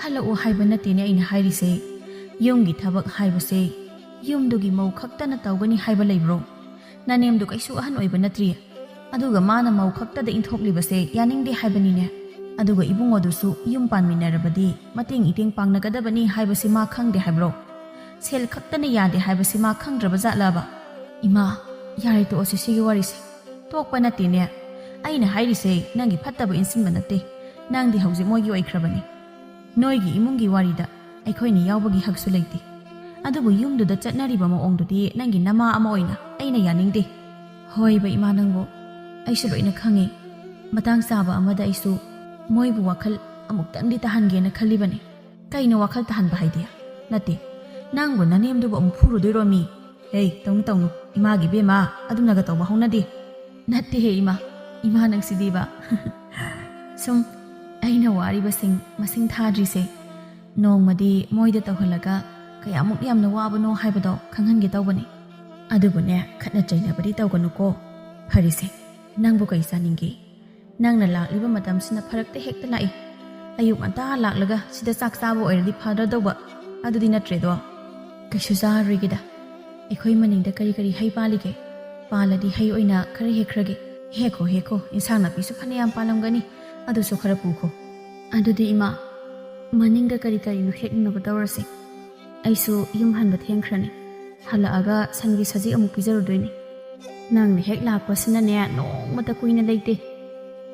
ꯍꯜꯂꯛꯎ ꯍꯥꯏꯕ ꯅꯠꯇꯦꯅꯦ ꯑꯩꯅ ꯍꯥꯏꯔꯤꯁꯦ꯫ ꯌꯨꯝꯒꯤ ꯊꯕꯛ ꯍꯥꯏꯕꯁꯦ ꯌꯨꯝꯗꯨꯒꯤ ꯃꯧ ꯈꯛꯇꯅ ꯇꯧꯒꯅꯤ ꯍꯥꯏꯕ ꯂꯩꯕ꯭ꯔꯣ? ꯅꯅꯦꯝꯗꯨ ꯀꯩꯁꯨ ꯑꯍꯟ ꯑꯣꯏꯕ ꯅꯠꯇ꯭ꯔꯤ꯫ ꯑꯗꯨꯒ ꯃꯥꯅ ꯃꯧ ꯈꯛꯇꯗ ꯏꯟꯊꯣꯛꯂꯤꯕꯁꯦ ꯌꯥꯅꯤꯡꯗꯦ ꯍꯥꯏꯕꯅꯤꯅꯦ꯫ ꯑꯗꯨꯒ ꯏꯕꯨꯡꯉꯣꯗꯨꯁꯨ ꯌꯨꯝ ꯄꯥꯟꯃꯤꯟꯅꯔꯕꯗꯤ ꯃꯇꯦꯡ ꯏꯇꯦꯡ ꯄꯥꯡꯅꯒꯗꯕꯅꯤ ꯍꯥꯏꯕꯁꯤ ꯃꯥ ꯈꯪꯗꯦ ꯍꯥꯏꯕ꯭ꯔꯣ? ꯁꯦꯜ ꯈꯛꯇꯅ ꯌꯥꯗꯦ ꯍꯥꯏꯕꯁꯤ ꯃꯥ ꯈꯪꯗ꯭ꯔꯕ ꯖꯥꯠꯂꯕ? ꯏꯃꯥ, ꯌꯥꯔꯦ, ꯇꯣꯛꯑꯁꯤ ꯁꯤꯒꯤ ꯋꯥꯔꯤꯁꯦ꯫ ꯇꯣꯛꯄ ꯅꯠꯇꯦꯅꯦ꯫ ꯑꯩꯅ ꯍꯥꯏꯔꯤꯁꯦ ꯅꯪꯒꯤ ꯐꯠꯇꯕ ꯏꯟꯁꯤꯟꯕ ꯅꯠꯇꯦ꯫ ꯅꯪꯗꯤ ꯍꯧꯖꯤꯛ ꯃꯣꯏꯒꯤ ꯑꯣꯏꯈ꯭ꯔꯕꯅꯤ꯫ ꯅꯣꯏꯒꯤ ꯏꯃꯨꯡꯒꯤ ꯋꯥꯔꯤꯗ ꯑꯩꯈꯣꯏꯅ ꯌꯥꯎꯕꯒꯤ ꯍꯛꯁꯨ ꯂꯩꯇꯦ꯫ ꯑꯗꯨꯕꯨ ꯌꯨꯝꯗꯨꯗ ꯆꯠꯅꯔꯤꯕ ꯃꯑꯣꯡꯗꯨꯗꯤ ꯅꯪꯒꯤ ꯅꯃꯥ ꯑꯃ ꯑꯣꯏꯅ ꯑꯩꯅ ꯌꯥꯅꯤꯡꯗꯦ꯫ ꯍꯣꯏꯕ ꯏꯃꯥ, ꯅꯪꯕꯨ ꯑꯩꯁꯨ ꯂꯣꯏꯅ ꯈꯪꯉꯤ꯫ ꯃꯇꯥꯡ ꯆꯥꯕ ꯑꯃꯗ ꯑꯩꯁꯨ ꯃꯣꯏꯕꯨ ꯋꯥꯈꯜ ꯑꯃꯨꯛꯇꯪꯗꯤ ꯇꯥꯍꯟꯒꯦꯅ ꯈꯜꯂꯤꯕꯅꯤ꯫ ꯀꯩꯅꯣ ꯋꯥꯈꯜ ꯇꯥꯍꯟꯕ ꯍꯥꯏꯗꯤ? ꯅꯠꯇꯦ, ꯅꯪꯕꯨ ꯅꯅꯦꯝꯗꯨꯕꯨ ꯑꯃꯨꯛ ꯐꯨꯔꯨꯗꯣꯏꯔꯣ ꯃꯤ? ꯍꯦ, ꯇꯧꯅꯨ ꯇꯧꯅꯨ, ꯏꯃꯥꯒꯤ ꯏꯕꯦꯝꯃ, ꯑꯗꯨꯝꯅꯒ ꯇꯧꯕ ꯍꯧꯅꯗꯦ꯫ ꯅꯠꯇꯦꯍꯦ ꯏꯃꯥ, ꯏꯃꯥ ꯅꯪꯁꯤꯗꯤꯕ꯫ ꯁꯨꯝ ꯑꯩꯅ ꯋꯥꯔꯤꯕꯁꯤꯡ ꯃꯁꯤꯡ ꯊꯥꯗ꯭ꯔꯤꯁꯦ ꯅꯣꯡꯃꯗꯤ ꯃꯣꯏꯗ ꯇꯧꯍꯜꯂꯒ ꯀꯌꯥꯃꯨꯛ ꯌꯥꯝꯅ ꯋꯥꯕꯅꯣ ꯍꯥꯏꯕꯗꯣ ꯈꯪꯍꯟꯒꯦ ꯇꯧꯕꯅꯤ꯫ ꯑꯗꯨꯕꯨꯅꯦ, ꯈꯠꯅ ꯆꯩꯅꯕꯗꯤ ꯇꯧꯒꯅꯨꯀꯣ꯫ ꯐꯔꯦꯁꯦ, ꯅꯪꯕꯨ ꯀꯩ ꯆꯥꯅꯤꯡꯒꯦ? ꯅꯪꯅ ꯂꯥꯛꯂꯤꯕ ꯃꯇꯝꯁꯤꯅ ꯐꯔꯛꯇ ꯍꯦꯛꯇ ꯂꯥꯛꯏ꯫ ꯑꯌꯨꯛ ꯉꯟꯇꯥ ꯂꯥꯛꯂꯒ ꯁꯤꯗ ꯆꯥꯛ ꯆꯥꯕ ꯑꯣꯏꯔꯗꯤ ꯐꯗ꯭ꯔꯗꯧꯕ꯫ ꯑꯗꯨꯗꯤ ꯅꯠꯇ꯭ꯔꯦꯗꯣ꯫ ꯀꯩꯁꯨ ꯆꯥꯔꯔꯣꯏꯒꯦꯗ꯫ ꯑꯩꯈꯣꯏ ꯃꯅꯤꯡꯗ ꯀꯔꯤ ꯀꯔꯤ ꯍꯩ ꯄꯥꯜꯂꯤꯒꯦ? ꯄꯥꯜꯂꯗꯤ ꯍꯩ ꯑꯣꯏꯅ ꯈꯔ ꯍꯦꯛꯈ꯭ꯔꯒꯦ꯫ ꯍꯦꯛꯈꯣ, ꯍꯦꯛꯈꯣ, ꯏꯟꯁꯥꯡ ꯅꯥꯄꯤꯁꯨ ꯐꯅꯌꯥꯝ ꯄꯥꯜꯂꯝꯒꯅꯤ, ꯑꯗꯨꯁꯨ ꯈꯔ ꯄꯨꯈꯣ꯫ ꯑꯗꯨꯗꯤ ꯏꯃꯥ, ꯃꯅꯤꯡꯗ ꯀꯔꯤ ꯀꯔꯤꯅꯣ ꯍꯦꯛꯅꯕ ꯇꯧꯔꯁꯦ꯫ ꯑꯩꯁꯨ ꯌꯨꯝ ꯍꯟꯕ ꯊꯦꯡꯈ꯭ꯔꯅꯤ꯫ ꯍꯜꯂꯛꯑꯒ ꯁꯟꯒꯤ ꯁꯖꯤꯛ ꯑꯃꯨꯛ ꯄꯤꯖꯔꯨꯗꯣꯏꯅꯤ꯫ ꯅꯪꯅ ꯍꯦꯛ ꯂꯥꯛꯄꯁꯤꯅꯅꯦ, ꯅꯣꯡꯃꯇ ꯀꯨꯏꯅ ꯂꯩꯇꯦ꯫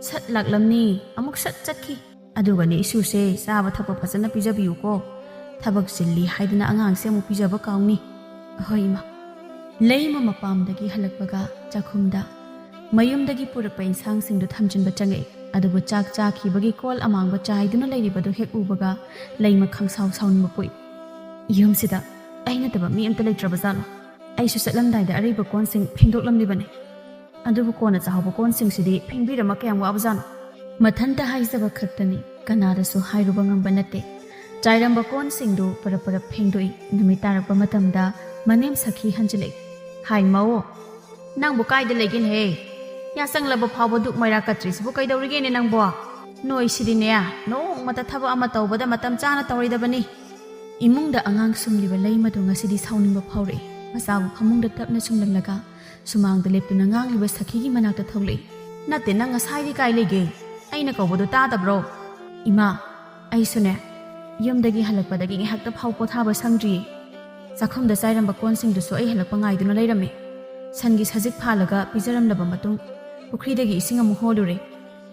ꯁꯠ ꯂꯥꯛꯂꯝꯅꯤ, ꯑꯃꯨꯛ ꯁꯠ ꯆꯠꯈꯤ꯫ ꯑꯗꯨꯒꯅꯦ ꯏꯁꯨꯁꯦ, ꯆꯥꯕ ꯊꯛꯄ ꯐꯖꯅ ꯄꯤꯖꯕꯤꯌꯨꯀꯣ꯫ ꯊꯕꯛ ꯆꯤꯜꯂꯤ ꯍꯥꯏꯗꯨꯅ ꯑꯉꯥꯡꯁꯦ ꯑꯃꯨꯛ ꯄꯤꯖꯕ ꯀꯥꯎꯅꯤ꯫ ꯍꯣꯏ ꯏꯃꯥ꯫ ꯂꯩꯃ ꯃꯄꯥꯝꯗꯒꯤ ꯍꯜꯂꯛꯄꯒ ꯆꯥꯛꯈꯨꯝꯗ ꯃꯌꯨꯝꯗꯒꯤ ꯄꯨꯔꯛꯄ ꯏꯟꯁꯥꯡꯁꯤꯡꯗꯨ ꯊꯝꯖꯤꯟꯕ ꯆꯪꯉꯛꯏ꯫ ꯑꯗꯨꯕꯨ ꯆꯥꯛ ꯆꯥꯈꯤꯕꯒꯤ ꯀꯣꯜ ꯑꯃꯥꯡꯕ ꯆꯥꯏꯗꯨꯅ ꯂꯩꯔꯤꯕꯗꯨ ꯍꯦꯛ ꯎꯕꯒ ꯂꯩꯃ ꯈꯪꯁꯥꯎ ꯁꯥꯎꯅꯤꯡꯕ ꯄꯣꯛꯏ꯫ ꯌꯨꯝꯁꯤꯗ ꯑꯩ ꯅꯠꯇꯕ ꯃꯤ ꯑꯝꯇ ꯂꯩꯇ꯭ꯔꯕ ꯖꯥꯠꯂꯣ? ꯑꯩꯁꯨ ꯆꯠꯂꯝꯗꯥꯏꯗ ꯑꯔꯩꯕ ꯀꯣꯟꯁꯤꯡ ꯐꯦꯡꯗꯣꯛꯂꯝꯂꯤꯕꯅꯤ꯫ ꯑꯗꯨꯕꯨ ꯀꯣꯟꯅ ꯆꯥꯍꯧꯕ ꯀꯣꯟꯁꯤꯡꯁꯤꯗꯤ ꯐꯦꯡꯕꯤꯔꯝꯃ ꯀꯌꯥꯝ ꯋꯥꯕꯖꯥꯠꯅꯣ? ꯃꯊꯟꯇ ꯍꯥꯏꯖꯕ ꯈꯛꯇꯅꯤ, ꯀꯅꯥꯗꯁꯨ ꯍꯥꯏꯔꯨꯕ ꯉꯝꯕ ꯅꯠꯇꯦ꯫ ꯆꯥꯏꯔꯝꯕ ꯀꯣꯟꯁꯤꯡꯗꯨ ꯄꯔꯞ ꯄꯔꯞ ꯐꯦꯡꯗꯣꯛꯏ꯫ ꯅꯨꯃꯤꯠ ꯇꯥꯔꯛꯄ ꯃꯇꯝꯗ ꯃꯅꯦꯝ ꯁꯈꯤ ꯍꯟꯖꯤꯜꯂꯛꯏ꯫ ꯍꯥꯏ ꯃꯧ, ꯅꯪꯕꯨ ꯀꯥꯏꯗ ꯂꯩꯒꯦꯅꯦꯍꯦ? ꯌꯥꯆꯪꯂꯕ ꯐꯥꯎꯕ ꯗꯨꯛ ꯃꯩꯔꯥ ꯀꯠꯇ꯭ꯔꯤꯁꯤꯕꯨ ꯀꯩꯗꯧꯔꯤꯒꯦꯅꯦ ꯅꯪꯕꯣ? ꯅꯣꯏꯁꯤꯗꯤꯅꯦ, ꯅꯣꯡꯃꯇ ꯊꯕꯛ ꯑꯃ ꯇꯧꯕꯗ ꯃꯇꯝ ꯆꯥꯅ ꯇꯧꯔꯣꯏꯗꯕꯅꯤ꯫ ꯏꯃꯨꯡꯗ ꯑꯉꯥꯡ ꯁꯨꯝꯂꯤꯕ ꯂꯩꯃꯗꯨ ꯉꯁꯤꯗꯤ ꯁꯥꯎꯅꯤꯡꯕ ꯐꯥꯎꯔꯛꯏ꯫ ꯃꯆꯥꯕꯨ ꯐꯃꯨꯡꯗ ꯇꯞꯅ ꯁꯨꯝꯂꯝꯂꯒ ꯁꯨꯃꯥꯡꯗ ꯂꯦꯞꯇꯨꯅ ꯉꯥꯡꯂꯤꯕ ꯁꯈꯤꯒꯤ ꯃꯅꯥꯛꯇ ꯊꯣꯛꯂꯛꯏ꯫ ꯅꯠꯇꯦ, ꯅꯪ ꯉꯁꯥꯏꯗꯤ ꯀꯥꯏ ꯂꯩꯒꯦ? ꯑꯩꯅ ꯀꯧꯕꯗꯨ ꯇꯥꯗꯕ꯭ꯔꯣ? ꯏꯃꯥ, ꯑꯩꯁꯨꯅꯦ, ꯌꯨꯝꯗꯒꯤ ꯍꯜꯂꯛꯄꯗꯒꯤ ꯉꯥꯏꯍꯥꯛꯇ ꯐꯥꯎ ꯄꯣꯊꯥꯕ ꯁꯪꯗ꯭ꯔꯤꯌꯦ꯫ ꯆꯥꯛꯈꯨꯝꯗ ꯆꯥꯏꯔꯝꯕ ꯀꯣꯟꯁꯤꯡꯗꯨꯁꯨ ꯑꯩ ꯍꯜꯂꯛꯄ ꯉꯥꯏꯗꯨꯅ ꯂꯩꯔꯝꯃꯤ꯫ ꯁꯟꯒꯤ ꯁꯖꯤꯛ ꯐꯥꯜꯂꯒ ꯄꯤꯖꯔꯝꯂꯕ ꯃꯇꯨꯡ, ꯄꯨꯈ꯭ꯔꯤꯗꯒꯤ ꯏꯁꯤꯡ ꯑꯃꯨꯛ ꯍꯣꯜꯂꯨꯔꯦ꯫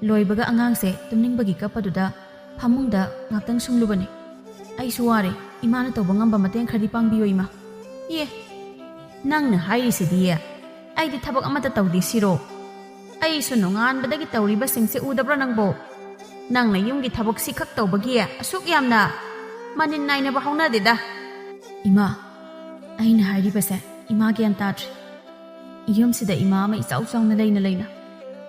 ꯂꯣꯏꯕꯒ ꯑꯉꯥꯡꯁꯦ ꯇꯨꯝꯅꯤꯡꯕꯒꯤ ꯀꯞꯄꯗꯨꯗ ꯐꯃꯨꯡꯗ ꯉꯥꯛꯇꯪ ꯁꯨꯝꯂꯨꯕꯅꯤ꯫ ꯑꯩꯁꯨ ꯋꯥꯔꯦ, ꯏꯃꯥꯅ ꯇꯧꯕ ꯉꯝꯕ ꯃꯇꯦꯡ ꯈꯔꯗꯤ ꯄꯥꯡꯕꯤꯌꯣ ꯏꯃꯥ꯫ ꯏꯌꯦ, ꯅꯪꯅ ꯍꯥꯏꯔꯤꯁꯤꯗꯤ ꯑꯩꯗꯤ ꯊꯕꯛ ꯑꯃꯠꯇ ꯇꯧꯗꯦ ꯁꯤꯔꯣ? ꯑꯩꯁꯨ ꯅꯣꯡꯉꯥꯟꯕꯗꯒꯤ ꯇꯧꯔꯤꯕꯁꯤꯡꯁꯦ ꯎꯗꯕ꯭ꯔꯣ ꯅꯪꯕꯣ? ꯅꯪꯅ ꯌꯨꯝꯒꯤ ꯊꯕꯛꯁꯤ ꯈꯛ ꯇꯧꯕꯒꯤ ꯑꯁꯨꯛ ꯌꯥꯝꯅ ꯃꯅꯤꯟ ꯅꯥꯏꯅꯕ ꯍꯧꯅꯗꯦꯗ꯫ ꯏꯃꯥ, ꯑꯩꯅ ꯍꯥꯏꯔꯤꯕꯁꯦ ꯏꯃꯥ ꯒ꯭ꯌꯥꯟ ꯇꯥꯗ꯭ꯔꯤ꯫ ꯌꯨꯝꯁꯤꯗ ꯏꯃꯥ ꯑꯃ ꯏꯆꯥꯎ ꯆꯥꯎꯅ ꯂꯩꯅ ꯂꯩꯅ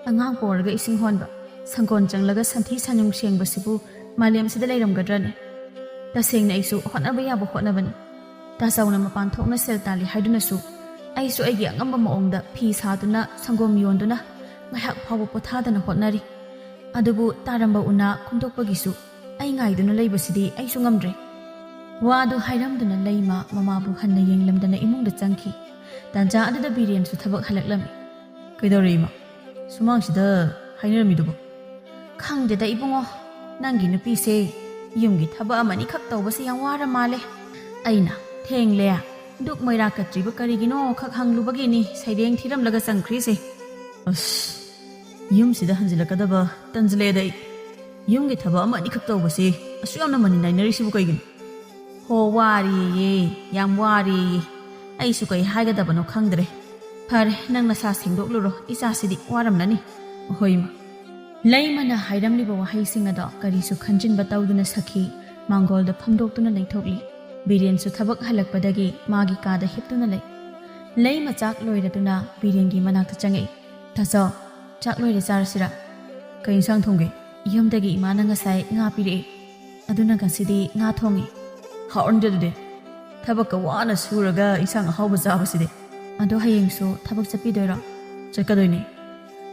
ꯑꯉꯥꯡ ꯄꯣꯔꯒ ꯏꯁꯤꯡ ꯍꯣꯟꯕ, ꯁꯪꯒꯣꯟ ꯆꯪꯂꯒ ꯁꯟꯊꯤ ꯁꯟꯌꯨꯡ ꯁꯦꯡꯕꯁꯤꯕꯨ ꯃꯥꯂꯦꯝꯁꯤꯗ ꯂꯩꯔꯝꯒꯗ꯭ꯔꯅꯦ? ꯇꯁꯦꯡꯅ ꯑꯩꯁꯨ ꯍꯣꯠꯅꯕ ꯌꯥꯕ ꯍꯣꯠꯅꯕꯅꯤ꯫ ꯇꯥꯆꯧꯅ ꯃꯄꯥꯟ ꯊꯣꯛꯅ ꯁꯦꯜ ꯇꯥꯜꯂꯤ ꯍꯥꯏꯗꯨꯅꯁꯨ ꯑꯩꯁꯨ ꯑꯩꯒꯤ ꯑꯉꯝꯕ ꯃꯑꯣꯡꯗ ꯐꯤ ꯁꯥꯗꯨꯅ, ꯁꯪꯒꯣꯝ ꯌꯣꯟꯗꯨꯅ ꯉꯥꯏꯍꯥꯛ ꯐꯥꯎꯕ ꯄꯣꯊꯥꯗꯅ ꯍꯣꯠꯅꯔꯤ꯫ ꯑꯗꯨꯕꯨ ꯇꯥꯔꯝꯕ ꯎꯅꯥ ꯈꯨꯟꯗꯣꯛꯄꯒꯤꯁꯨ ꯑꯩ ꯉꯥꯏꯗꯨꯅ ꯂꯩꯕꯁꯤꯗꯤ ꯑꯩꯁꯨ ꯉꯝꯗ꯭ꯔꯦ꯫ ꯋꯥꯗꯨ ꯍꯥꯏꯔꯝꯗꯨꯅ ꯂꯩꯃ ꯃꯃꯥꯕꯨ ꯍꯟꯅ ꯌꯦꯡꯂꯝꯗꯅ ꯏꯃꯨꯡꯗ ꯆꯪꯈꯤ꯫ ꯇꯥꯟꯖꯥ ꯑꯗꯨꯗ ꯕꯤꯔꯦꯟꯁꯨ ꯊꯕꯛ ꯍꯜꯂꯛꯂꯝꯃꯤ꯫ "ꯀꯩꯗꯧꯔꯦ ꯏꯃꯥ? ꯁꯨꯃꯥꯡꯁꯤꯗ ꯍꯥꯏꯅꯔꯝꯃꯤꯗꯨꯕꯨ?" "ꯈꯪꯗꯦꯗ ꯏꯕꯨꯡꯉꯣ, ꯅꯪꯒꯤ ꯅꯨꯄꯤꯁꯦ ꯌꯨꯝꯒꯤ ꯊꯕꯛ ꯑꯃꯅꯤꯈꯛ ꯇꯧꯕꯁꯦ ꯌꯥꯝ ꯋꯥꯔ ꯃꯥꯜꯂꯦ꯫ ꯑꯩꯅ ꯊꯦꯡꯂꯦ, ꯗꯨꯛ ꯃꯩꯔꯥ ꯀꯠꯇ꯭ꯔꯤꯕ ꯀꯔꯤꯒꯤꯅꯣ ꯈꯛ ꯍꯪꯂꯨꯕꯒꯤꯅꯤ ꯁꯩꯔꯦꯡ ꯊꯤꯔꯝꯂꯒ ꯆꯪꯈ꯭ꯔꯤꯁꯦ꯫ ꯑꯁ, ꯌꯨꯝꯁꯤꯗ ꯍꯟꯖꯤꯜꯂꯛꯀꯗꯕ ꯇꯟꯖꯜꯂꯛꯑꯦꯗ ꯑꯩ꯫ ꯌꯨꯝꯒꯤ ꯊꯕꯛ ꯑꯃ ꯑꯅꯤꯈꯛ ꯇꯧꯕꯁꯦ ꯑꯁꯨꯛ ꯌꯥꯝꯅ ꯃꯅꯤꯟ ꯅꯥꯏꯅꯔꯤꯁꯤꯕꯨ ꯀꯩꯒꯤꯅꯣ?" "ꯍꯣ, ꯋꯥꯔꯦꯌꯦ, ꯌꯥꯝ ꯋꯥꯔꯦꯌꯦ꯫ ꯑꯩꯁꯨ ꯀꯩ ꯍꯥꯏꯒꯗꯕꯅꯣ ꯈꯪꯗ꯭ꯔꯦ꯫ ꯐꯔꯦ, ꯅꯪ ꯅꯁꯥ ꯁꯦꯡꯗꯣꯛꯂꯨꯔꯣ, ꯏꯆꯥꯁꯤꯗꯤ ꯋꯥꯔꯝꯂꯅꯤ꯫" "ꯍꯣꯏ, ꯏꯃꯥ꯫" ꯂꯩꯃꯅ ꯍꯥꯏꯔꯝꯂꯤꯕ ꯋꯥꯍꯩꯁꯤꯡ ꯑꯗꯣ ꯀꯔꯤꯁꯨ ꯈꯟꯖꯤꯟꯕ ꯇꯧꯗꯅ ꯁꯈꯤ ꯃꯥꯡꯒꯣꯜꯗ ꯐꯝꯗꯣꯛꯇꯨꯅ ꯂꯩꯊꯣꯛꯂꯤ꯫ ꯕꯤꯔꯦꯟꯁꯨ ꯊꯕꯛ ꯍꯜꯂꯛꯄꯗꯒꯤ ꯃꯥꯒꯤ ꯀꯥꯗ ꯍꯤꯞꯇꯨꯅ ꯂꯩ꯫ ꯂꯩꯃ ꯆꯥꯛ ꯂꯣꯏꯔꯗꯨꯅ ꯕꯤꯔꯦꯟꯒꯤ ꯃꯅꯥꯛꯇ ꯆꯪꯉꯛꯏ꯫ "ꯇꯥꯆꯧ, ꯆꯥꯛ ꯂꯣꯏꯔꯦ, ꯆꯥꯔꯁꯤꯔꯥ?" "ꯀꯩ ꯏꯟꯁꯥꯡ ꯊꯣꯡꯒꯦ?" "ꯌꯨꯝꯗꯒꯤ ꯏꯃꯥꯅ ꯉꯁꯥꯏ ꯉꯥ ꯄꯤꯔꯛꯑꯦ, ꯑꯗꯨꯅ ꯉꯁꯤꯗꯤ ꯉꯥ ꯊꯣꯡꯉꯦ꯫" "ꯍꯥꯎꯔꯅꯤꯗ ꯑꯗꯨꯗꯤ, ꯊꯕꯛꯀ ꯋꯥꯅ ꯁꯨꯔꯒ ꯏꯟꯁꯥꯡ ꯑꯍꯥꯎꯕ ꯆꯥꯕꯁꯤꯗꯤ꯫" "ꯑꯗꯣ ꯍꯌꯦꯡꯁꯨ ꯊꯕꯛ ꯆꯠꯄꯤꯗꯣꯏꯔꯣ?" "ꯆꯠꯀꯗꯣꯏꯅꯦ꯫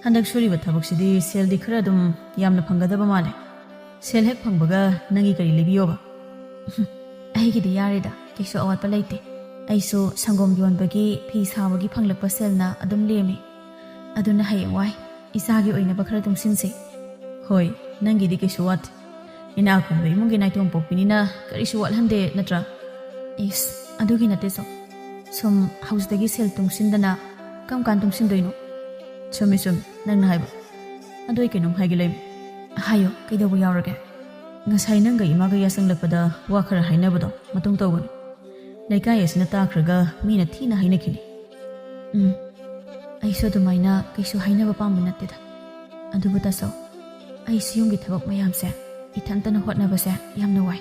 ꯍꯟꯗꯛ ꯁꯨꯔꯤꯕ ꯊꯕꯛꯁꯤꯗꯤ ꯁꯦꯜꯗꯤ ꯈꯔ ꯑꯗꯨꯝ ꯌꯥꯝꯅ ꯐꯪꯒꯗꯕ ꯃꯥꯜꯂꯦ꯫ ꯁꯦꯜ ꯍꯦꯛ ꯐꯪꯕꯒ ꯅꯪꯒꯤ ꯀꯔꯤ ꯂꯩꯕꯤꯌꯣꯕ?" "ꯑꯩꯒꯤꯗꯤ ꯌꯥꯔꯦꯗ, ꯀꯩꯁꯨ ꯑꯋꯥꯠꯄ ꯂꯩꯇꯦ꯫ ꯑꯩꯁꯨ ꯁꯪꯒꯣꯝ ꯌꯣꯟꯕꯒꯤ, ꯐꯤ ꯁꯥꯕꯒꯤ ꯐꯪꯂꯛꯄ ꯁꯦꯜꯅ ꯑꯗꯨꯝ ꯂꯦꯝꯃꯤ꯫ ꯑꯗꯨꯅ ꯍꯌꯦꯡꯋꯥꯏ ꯏꯆꯥꯒꯤ ꯑꯣꯏꯅꯕ ꯈꯔ ꯇꯨꯡꯁꯤꯟꯁꯦ꯫" ꯍꯣꯏ, ꯅꯪꯒꯤꯗꯤ ꯀꯩꯁꯨ ꯋꯥꯠꯇꯦ꯫ ꯏꯅꯥꯛ ꯈꯨꯟꯕ ꯏꯃꯨꯡꯒꯤ ꯅꯥꯏꯇꯣꯝ ꯄꯣꯛꯄꯤꯅꯤꯅ ꯀꯔꯤꯁꯨ ꯋꯥꯠꯍꯟꯗꯦ, ꯅꯠꯇ꯭ꯔꯥ? ꯏꯁ, ꯑꯗꯨꯒꯤ ꯅꯠꯇꯦ ꯆꯣ꯫ ꯁꯨꯝ ꯍꯧꯖꯤꯛꯇꯒꯤ ꯁꯦꯜ ꯇꯨꯡꯁꯤꯟꯗꯅ ꯀꯔꯝ ꯀꯥꯟ ꯇꯨꯡꯁꯤꯟꯗꯣꯏꯅꯣ? ꯆꯨꯝꯃꯤ, ꯆꯨꯝꯃꯤ, ꯅꯪꯅ ꯍꯥꯏꯕ꯫ ꯑꯗꯣ ꯑꯩ ꯀꯩꯅꯣꯝ ꯍꯥꯏꯒꯦ ꯂꯩꯃ꯫ ꯍꯥꯏꯌꯣ, ꯀꯩꯗꯧꯕ ꯌꯥꯎꯔꯒꯦ? ꯉꯁꯥꯏ ꯅꯪꯒ ꯏꯃꯥꯒ ꯌꯥꯆꯪꯂꯛꯄꯗ ꯋꯥ ꯈꯔ ꯍꯥꯏꯅꯕꯗꯣ ꯃꯇꯨꯡ ꯇꯧꯒꯅꯨ꯫ ꯂꯩꯀꯥꯏ ꯑꯁꯤꯅ ꯇꯥꯈ꯭ꯔꯒ ꯃꯤꯅ ꯊꯤꯅ ꯍꯥꯏꯅꯈꯤꯅꯤ꯫ ꯎꯝ, ꯑꯩꯁꯨ ꯑꯗꯨꯃꯥꯏꯅ ꯀꯩꯁꯨ ꯍꯥꯏꯅꯕ ꯄꯥꯝꯕ ꯅꯠꯇꯦꯗ꯫ ꯑꯗꯨꯕꯨ ꯇꯥꯆꯧ, ꯑꯩꯁꯨ ꯌꯨꯝꯒꯤ ꯊꯕꯛ ꯃꯌꯥꯝꯁꯦ ꯏꯊꯟꯇꯅ ꯍꯣꯠꯅꯕꯁꯦ ꯌꯥꯝꯅ ꯋꯥꯏ꯫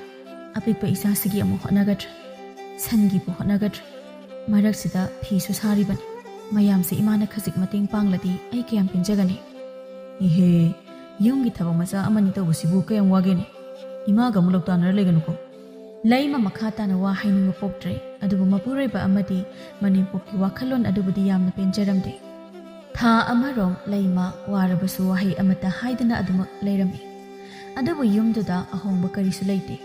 ꯑꯄꯤꯛꯄ ꯏꯆꯥꯁꯤꯒꯤ ꯑꯃꯨꯛ ꯍꯣꯠꯅꯒꯗ꯭ꯔꯥ, ꯁꯟꯒꯤꯕꯨ ꯍꯣꯠꯅꯒꯗ꯭ꯔꯥ, ꯃꯔꯛꯁꯤꯗ ꯐꯤꯁꯨ ꯁꯥꯔꯤꯕꯅꯤ꯫ ꯃꯌꯥꯝꯁꯦ ꯏꯃꯥꯅ ꯈꯖꯤꯛ ꯃꯇꯦꯡ ꯄꯥꯡꯂꯗꯤ ꯑꯩ ꯀꯌꯥꯝ ꯄꯦꯟꯖꯒꯅꯤ꯫ ꯏꯍꯦ, ꯌꯨꯝꯒꯤ ꯊꯕꯛ ꯃꯆꯥ ꯑꯃꯅꯤ ꯇꯧꯕꯁꯤꯕꯨ ꯀꯌꯥꯝ ꯋꯥꯒꯦꯅꯦ? ꯏꯃꯥꯒ ꯑꯃꯨꯛ ꯂꯧꯇꯥꯟꯅꯔ ꯂꯩꯒꯅꯨꯀꯣ꯫ ꯂꯩꯃ ꯃꯈꯥ ꯇꯥꯅ ꯋꯥ ꯍꯥꯏꯅꯤꯡꯕ ꯄꯣꯛꯇ꯭ꯔꯦ, ꯑꯗꯨꯕꯨ ꯃꯄꯨꯔꯣꯏꯕ ꯑꯃꯗꯤ ꯃꯅꯦꯝꯄꯣꯛꯀꯤ ꯋꯥꯈꯜꯂꯣꯟ ꯑꯗꯨꯕꯨꯗꯤ ꯌꯥꯝꯅ ꯄꯦꯟꯖꯔꯝꯗꯦ꯫ ꯊꯥ ꯑꯃꯔꯣꯝ ꯂꯩꯃ ꯋꯥꯔꯕꯁꯨ ꯋꯥꯍꯩ ꯑꯃꯠꯇ ꯍꯥꯏꯗꯅ ꯑꯗꯨꯃꯛ ꯂꯩꯔꯝꯃꯤ꯫ ꯑꯗꯨꯕꯨ ꯌꯨꯝꯗꯨꯗ ꯑꯍꯣꯡꯕ ꯀꯔꯤꯁꯨ ꯂꯩꯇꯦ꯫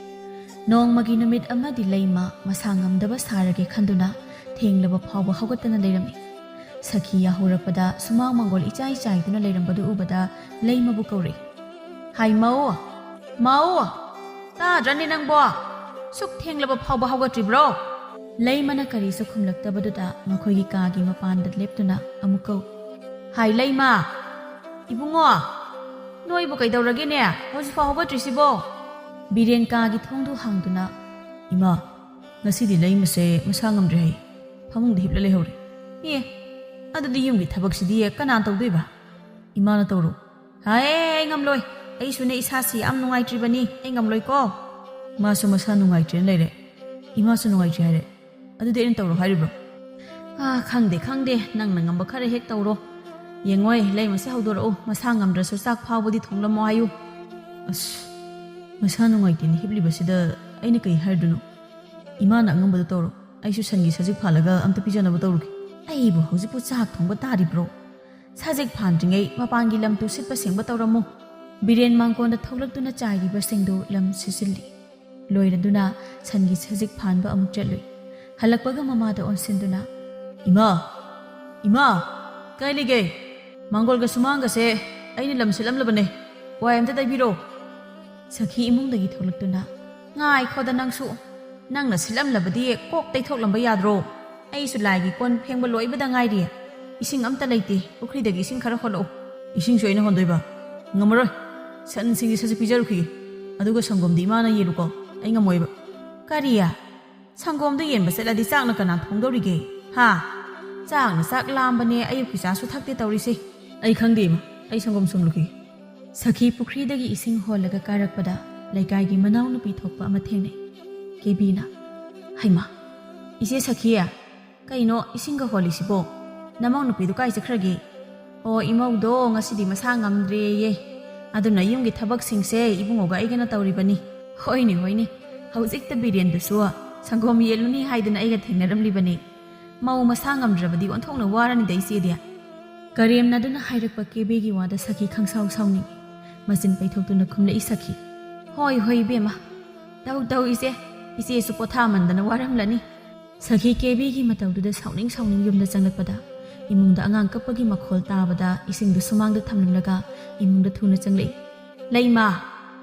ꯅꯣꯡꯃꯒꯤ ꯅꯨꯃꯤꯠ ꯑꯃꯗꯤ ꯂꯩꯃ ꯃꯁꯥ ꯉꯝꯗꯕ ꯁꯥꯔꯒꯦ ꯈꯟꯗꯨꯅ ꯊꯦꯡꯂꯕ ꯐꯥꯎꯕ ꯍꯧꯒꯠꯇꯅ ꯂꯩꯔꯝꯃꯤ꯫ ꯁꯈꯤ ꯌꯥꯍꯧꯔꯛꯄꯗ ꯁꯨꯃꯥꯡ ꯃꯪꯒꯣꯜ ꯏꯆꯥꯏ ꯆꯥꯏꯗꯨꯅ ꯂꯩꯔꯝꯕꯗꯨ ꯎꯕꯗ ꯂꯩꯃꯕꯨ ꯀꯧꯔꯛꯏ꯫ "ꯍꯥꯏ ꯃꯧ, ꯃꯧ, ꯇꯥꯗ꯭ꯔꯅꯦ ꯅꯪꯕꯣ? ꯁꯨꯛ ꯊꯦꯡꯂꯕ ꯐꯥꯎꯕ ꯍꯧꯒꯠꯇ꯭ꯔꯤꯕ꯭ꯔꯣ?" ꯂꯩꯃꯅ ꯀꯔꯤꯁꯨ ꯈꯨꯝꯂꯛꯇꯕꯗꯨꯗ ꯃꯈꯣꯏꯒꯤ ꯀꯥꯒꯤ ꯃꯄꯥꯟꯗ ꯂꯦꯞꯇꯨꯅ ꯑꯃꯨꯛ ꯀꯧ꯫ "ꯍꯥꯏ ꯂꯩꯃ, ꯏꯕꯨꯡꯉꯣ, ꯅꯣꯏꯕꯨ ꯀꯩꯗꯧꯔꯒꯦꯅꯦ? ꯍꯧꯖꯤꯛꯐꯥꯎ ꯍꯧꯒꯠꯇ꯭ꯔꯤꯁꯤꯕꯣ?" ꯕꯤꯔꯦꯟ ꯀꯥꯒꯤ ꯊꯣꯡꯗꯨ ꯍꯥꯡꯗꯨꯅ, "ꯏꯃꯥ, ꯉꯁꯤꯗꯤ ꯂꯩꯃꯁꯦ ꯃꯁꯥ ꯉꯝꯗ꯭ꯔꯦ ꯍꯥꯏ, ꯐꯃꯨꯡꯗ ꯍꯤꯞꯂ ꯂꯩꯍꯧꯔꯦ꯫" "ꯑꯦ, ꯑꯗꯨꯗꯤ ꯌꯨꯝꯒꯤ ꯊꯕꯛꯁꯤꯗꯤ ꯀꯅꯥ ꯇꯧꯗꯣꯏꯕ?" "ꯏꯃꯥꯅ ꯇꯧꯔꯣ꯫" "ꯍꯥꯏ, ꯑꯩ ꯉꯝꯂꯣꯏ꯫ ꯑꯩꯁꯨꯅꯦ ꯏꯁꯥꯁꯤ ꯌꯥꯝ ꯅꯨꯡꯉꯥꯏꯇ꯭ꯔꯤꯕꯅꯤ, ꯑꯩ ꯉꯝꯂꯣꯏꯀꯣ꯫" ꯃꯥꯁꯨ ꯃꯁꯥ ꯅꯨꯡꯉꯥꯏꯇ꯭ꯔꯦꯅ ꯂꯩꯔꯦ꯫ ꯏꯃꯥꯁꯨ ꯅꯨꯡꯉꯥꯏꯇ꯭ꯔꯤ ꯍꯥꯏꯔꯦ꯫ ꯑꯗꯨꯗꯤ ꯑꯩꯅ ꯇꯧꯔꯣ ꯍꯥꯏꯔꯤꯕ꯭ꯔꯣ? "ꯑꯥ, ꯈꯪꯗꯦ, ꯈꯪꯗꯦ, ꯅꯪꯅ ꯉꯝꯕ ꯈꯔ ꯍꯦꯛ ꯇꯧꯔꯣ꯫ ꯌꯦꯡꯉꯣꯏ, ꯂꯩꯃꯁꯦ ꯍꯧꯗꯣꯔꯛꯎ, ꯃꯁꯥ ꯉꯝꯗ꯭ꯔꯁꯨ ꯆꯥꯛ ꯐꯥꯎꯕꯗꯤ ꯊꯣꯡꯂꯝꯃꯣ ꯍꯥꯏꯌꯨ꯫" ꯑꯁ, ꯃꯁꯥ ꯅꯨꯡꯉꯥꯏꯇꯦꯅ ꯍꯤꯞꯂꯤꯕꯁꯤꯗ ꯑꯩꯅ ꯀꯩ ꯍꯥꯏꯔꯨꯗꯣꯏꯅꯣ? "ꯏꯃꯥꯅ ꯑꯉꯝꯕꯗꯣ ꯇꯧꯔꯣ, ꯑꯩꯁꯨ ꯁꯟꯒꯤ ꯁꯖꯤꯛ ꯐꯥꯜꯂꯒ ꯑꯝꯇ ꯄꯤꯖꯅꯕ ꯇꯧꯔꯨꯒꯦ꯫" "ꯑꯩꯕꯨ ꯍꯧꯖꯤꯛꯄꯨ ꯆꯥꯛ ꯊꯣꯡꯕ ꯇꯥꯔꯤꯕ꯭ꯔꯣ? ꯁꯖꯤꯛ ꯐꯥꯟꯗ꯭ꯔꯤꯉꯩ ꯃꯄꯥꯟꯒꯤ ꯂꯝꯗꯨ ꯁꯤꯠꯄ ꯁꯦꯡꯕ ꯇꯧꯔꯝꯃꯨ꯫" ꯕꯤꯔꯦꯟ ꯃꯥꯡꯒꯣꯟꯗ ꯊꯣꯛꯂꯛꯇꯨꯅ ꯆꯥꯏꯔꯤꯕꯁꯤꯡꯗꯨ ꯂꯝ ꯁꯤꯠꯆꯤꯜꯂꯤ꯫ ꯂꯣꯏꯔꯗꯨꯅ ꯁꯟꯒꯤ ꯁꯖꯤꯛ ꯐꯥꯟꯕ ꯑꯃꯨꯛ ꯆꯠꯂꯨꯏ꯫ ꯍꯜꯂꯛꯄꯒ ꯃꯃꯥꯗ ꯑꯣꯟꯁꯤꯟꯗꯨꯅ, "ꯏꯃꯥ, ꯏꯃꯥ, ꯀꯥꯏ ꯂꯩꯒꯦ? ꯃꯥꯡꯒꯣꯜꯒ ꯁꯨꯃꯥꯡꯒꯁꯦ ꯑꯩꯅ ꯂꯝ ꯁꯤꯠꯂꯝꯂꯕꯅꯦ꯫ ꯋꯥꯏ ꯑꯝꯇ ꯇꯩꯕꯤꯔꯣ꯫ ꯁꯈꯤ ꯏꯃꯨꯡꯗꯒꯤ ꯊꯣꯛꯂꯛꯇꯨꯅ, "ꯉꯥꯏꯈꯣꯗ ꯅꯪꯁꯨ꯫ ꯅꯪꯅ ꯁꯤꯠꯂꯝꯂꯕꯗꯤ ꯀꯣꯛ ꯇꯩꯊꯣꯛꯂꯝꯕ ꯌꯥꯗ꯭ꯔꯣ? ꯑꯩꯁꯨ ꯂꯥꯏꯒꯤ ꯀꯣꯟ ꯐꯦꯡꯕ ꯂꯣꯏꯕꯗ ꯉꯥꯏꯔꯤ꯫ ꯏꯁꯤꯡ ꯑꯝꯇ ꯂꯩꯇꯦ꯫ ꯄꯨꯈ꯭ꯔꯤꯗꯒꯤ ꯏꯁꯤꯡ ꯈꯔ ꯍꯣꯜꯂꯛꯎ꯫" "ꯏꯁꯤꯡꯁꯨ ꯑꯩꯅ ꯍꯣꯟꯗꯣꯏꯕ? ꯉꯝꯃꯔꯣꯏ꯫ ꯁꯟꯁꯤꯡꯁꯤ ꯁꯠ ꯁꯠ ꯄꯤꯖꯔꯨꯈꯤꯒꯦ꯫ ꯑꯗꯨꯒ ꯁꯪꯒꯣꯝꯗꯤ ꯏꯃꯥꯅ ꯌꯦꯜꯂꯨꯀꯣ꯫ ꯑꯩ ꯉꯝꯃꯣꯏꯕ꯫" "ꯀꯔꯤ? ꯁꯪꯒꯣꯝꯗꯣ ꯌꯦꯟꯕ ꯆꯠꯂꯗꯤ ꯆꯥꯛꯅ ꯀꯅꯥ ꯊꯣꯡꯗꯧꯔꯤꯒꯦ? ꯍꯥ? ꯆꯥꯛꯅ ꯆꯥꯛ ꯂꯥꯝꯕꯅꯦ, ꯑꯌꯨꯛꯀꯤ ꯆꯥꯁꯨ ꯊꯛꯇꯦ ꯇꯧꯔꯤꯁꯦ꯫" "ꯑꯩ ꯈꯪꯗꯦ ꯏꯃꯥ, ꯑꯩ ꯁꯪꯒꯣꯝ ꯁꯨꯝꯂꯨꯈꯤꯒꯦ꯫" ꯁꯈꯤ ꯄꯨꯈ꯭ꯔꯤꯗꯒꯤ ꯏꯁꯤꯡ ꯍꯣꯜꯂꯒ ꯀꯥꯔꯛꯄꯗ ꯂꯩꯀꯥꯏꯒꯤ ꯃꯅꯥꯎꯅꯨꯄꯤ ꯊꯣꯛꯄ ꯑꯃ ꯊꯦꯡꯅꯩ꯫ ꯀꯦꯕꯤꯅ, "ꯍꯩꯃꯥ, ꯏꯆꯦ ꯁꯈꯤ, ꯀꯩꯅꯣ ꯏꯁꯤꯡꯒ ꯍꯣꯜꯂꯤꯁꯤꯕꯣ? ꯅꯃꯧ ꯅꯨꯄꯤꯗꯨ ꯀꯥꯏ ꯆꯠꯈ꯭ꯔꯒꯦ?" "ꯑꯣ, ꯏꯃꯧꯗꯣ ꯉꯁꯤꯗꯤ ꯃꯁꯥ ꯉꯝꯗ꯭ꯔꯦꯌꯦ꯫ ꯑꯗꯨꯅ ꯌꯨꯝꯒꯤ ꯊꯕꯛꯁꯤꯡꯁꯦ ꯏꯕꯨꯡꯉꯣꯒ ꯑꯩꯒꯅ ꯇꯧꯔꯤꯕꯅꯤ꯫" "ꯍꯣꯏꯅꯦ, ꯍꯣꯏꯅꯦ, ꯍꯧꯖꯤꯛꯇ ꯕꯤꯔꯦꯟꯗꯨꯁꯨ ꯁꯪꯒꯣꯝ ꯌꯦꯜꯂꯨꯅꯤ ꯍꯥꯏꯗꯅ ꯑꯩꯒ ꯊꯦꯡꯅꯔꯝꯂꯤꯕꯅꯤ꯫ ꯃꯧ ꯃꯁꯥ ꯉꯝꯗ꯭ꯔꯕꯗꯤ ꯑꯣꯟꯊꯣꯛꯅ ꯋꯥꯔꯅꯤꯗ ꯏꯆꯦꯗꯤ꯫" ꯀꯔꯦꯝꯅꯗꯨꯅ ꯍꯥꯏꯔꯛꯄ ꯀꯦꯕꯤꯒꯤ ꯋꯥꯗ ꯁꯈꯤ ꯈꯪꯁꯥꯎ ꯁꯥꯎꯅꯤꯡꯏ꯫ ꯃꯆꯤꯟ ꯄꯩꯊꯣꯛꯇꯨꯅ ꯈꯨꯝꯂꯛꯏ ꯁꯈꯤ꯫ "ꯍꯣꯏ, ꯍꯣꯏ, ꯏꯕꯦꯝꯃ꯫ ꯇꯧ, ꯇꯧ, ꯏꯆꯦ꯫ ꯏꯆꯦꯁꯨ ꯄꯣꯊꯥꯃꯟꯗꯅ ꯋꯥꯔꯝꯂꯅꯤ꯫" ꯁꯈꯤ ꯀꯦꯕꯤꯒꯤ ꯃꯇꯧꯗꯨꯗ ꯁꯥꯎꯅꯤꯡ ꯁꯥꯎꯅꯤꯡ ꯌꯨꯝꯗ ꯆꯪꯂꯛꯄꯗ ꯏꯃꯨꯡꯗ ꯑꯉꯥꯡ ꯀꯞꯄꯒꯤ ꯃꯈꯣꯜ ꯇꯥꯕꯗ ꯏꯁꯤꯡꯗꯨ ꯁꯨꯃꯥꯡꯗ ꯊꯝꯂꯝꯂꯒ ꯏꯃꯨꯡꯗ ꯊꯨꯅ ꯆꯪꯂꯛꯏ꯫ "ꯂꯩꯃ,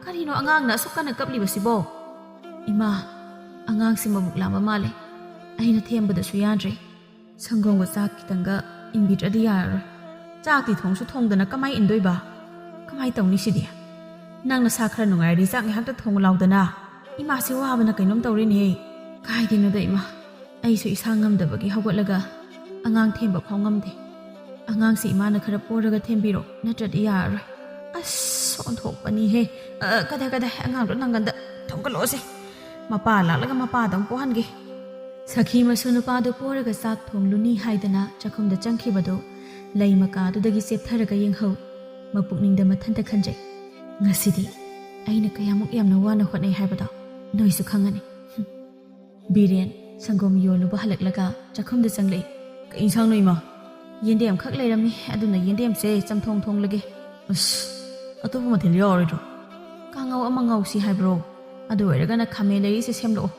ꯀꯔꯤꯅꯣ ꯑꯉꯥꯡꯅ ꯑꯁꯨꯛ ꯀꯟꯅ ꯀꯞꯂꯤꯕꯁꯤꯕꯣ?" "ꯏꯃꯥ, ꯑꯉꯥꯡꯁꯤ ꯃꯕꯨꯛ ꯂꯥꯝꯕ ꯃꯥꯜꯂꯦ꯫ ꯑꯩꯅ ꯊꯦꯝꯕꯗꯁꯨ ꯌꯥꯗ꯭ꯔꯦ꯫ ꯁꯪꯒꯣꯝꯒ ꯆꯥꯛ ꯈꯤꯇꯪꯒ ꯏꯟꯕꯤꯗ꯭ꯔꯗꯤ ꯌꯥꯔꯔꯣꯏ꯫" "ꯆꯥꯛꯇꯤ ꯊꯣꯡꯁꯨ ꯊꯣꯡꯗꯅ ꯀꯃꯥꯏ ꯏꯟꯗꯣꯏꯕ? ꯀꯃꯥꯏ ꯇꯧꯅꯤ ꯁꯤꯗꯤ? ꯅꯪ ꯅꯁꯥ ꯈꯔ ꯅꯨꯡꯉꯥꯏꯔꯗꯤ ꯆꯥꯛ ꯉꯥꯏꯍꯥꯛꯇ ꯊꯣꯡꯉꯨ ꯂꯥꯎꯗꯅ꯫ ꯏꯃꯥꯁꯤ ꯋꯥꯕꯅ ꯀꯩꯅꯣꯝ ꯇꯧꯔꯦꯅꯦꯍꯦ꯫" "ꯀꯥꯏꯗꯩꯅꯣꯗ ꯏꯃꯥ, ꯑꯩꯁꯨ ꯏꯁꯥ ꯉꯝꯗꯕꯒꯤ ꯍꯧꯒꯠꯂꯒ ꯑꯉꯥꯡ ꯊꯦꯝꯕ ꯐꯥꯎ ꯉꯝꯗꯦ꯫ ꯑꯉꯥꯡꯁꯤ ꯏꯃꯥꯅ ꯈꯔ ꯄꯣꯔꯒ ꯊꯦꯝꯕꯤꯔꯣ, ꯅꯠꯇ꯭ꯔꯗꯤ ꯌꯥꯔꯔꯣꯏ꯫" "ꯑꯁ, ꯑꯣꯟꯊꯣꯛꯄꯅꯤꯍꯦ꯫ ꯑ, ꯀꯗꯥꯏ, ꯀꯗꯥꯏ, ꯑꯉꯥꯡꯗꯣ ꯅꯪꯒꯟꯗ ꯊꯣꯡꯒꯠꯂꯛꯑꯣꯁꯦ꯫ ꯃꯄꯥ ꯂꯥꯛꯂꯒ ꯃꯄꯥꯗ ꯑꯃꯨꯛ ꯄꯣꯍꯟꯒꯦ꯫" ꯁꯈꯤ ꯃꯁꯨ ꯅꯨꯄꯥꯗꯨ ꯄꯣꯔꯒ ꯆꯥꯛ ꯊꯣꯡꯂꯨꯅꯤ ꯍꯥꯏꯗꯅ ꯆꯥꯛꯈꯨꯝꯗ ꯆꯪꯈꯤꯕꯗꯨ ꯂꯩꯃ ꯀꯥꯗꯨꯗꯒꯤ ꯆꯦꯞꯊꯔꯒ ꯌꯦꯡꯍꯧ꯫ ꯃꯄꯨꯛꯅꯤꯡꯗ ꯃꯊꯟꯇ ꯈꯟꯖꯩ, "ꯉꯁꯤꯗꯤ ꯑꯩꯅ ꯀꯌꯥꯃꯨꯛ ꯌꯥꯝꯅ ꯋꯥꯅ ꯍꯣꯠꯅꯩ ꯍꯥꯏꯕꯗꯣ ꯅꯣꯏꯁꯨ ꯈꯪꯉꯅꯤ꯫" ꯍꯨꯝ꯫ ꯕꯤꯔꯦꯟ ꯁꯪꯒꯣꯝ ꯌꯣꯜꯂꯨꯕ ꯍꯜꯂꯛꯂꯒ ꯆꯥꯛꯈꯨꯝꯗ ꯆꯪꯂꯛꯏ꯫ "ꯀꯩ ꯏꯟꯁꯥꯡꯅꯣ ꯏꯃꯥ?" "ꯌꯦꯟꯗꯦꯝ ꯈꯛ ꯂꯩꯔꯝꯃꯤ, ꯑꯗꯨꯅ ꯌꯦꯟꯗꯦꯝꯁꯦ ꯆꯝꯊꯣꯡ ꯊꯣꯡꯂꯒꯦ꯫" "ꯑꯁ, ꯑꯇꯣꯞꯄ ꯃꯊꯦꯜ ꯌꯥꯎꯔꯣꯏꯗ꯭ꯔꯣ?" "ꯀꯥꯡꯉꯧ ꯑꯃ ꯉꯧꯁꯤ ꯍꯥꯏꯕ꯭ꯔꯣ? ꯑꯗꯨ ꯑꯣꯏꯔꯒꯅ ꯈꯥꯃꯦꯟ ꯂꯩꯔꯤꯁꯦ ꯁꯦꯝꯂꯛꯑꯣ꯫"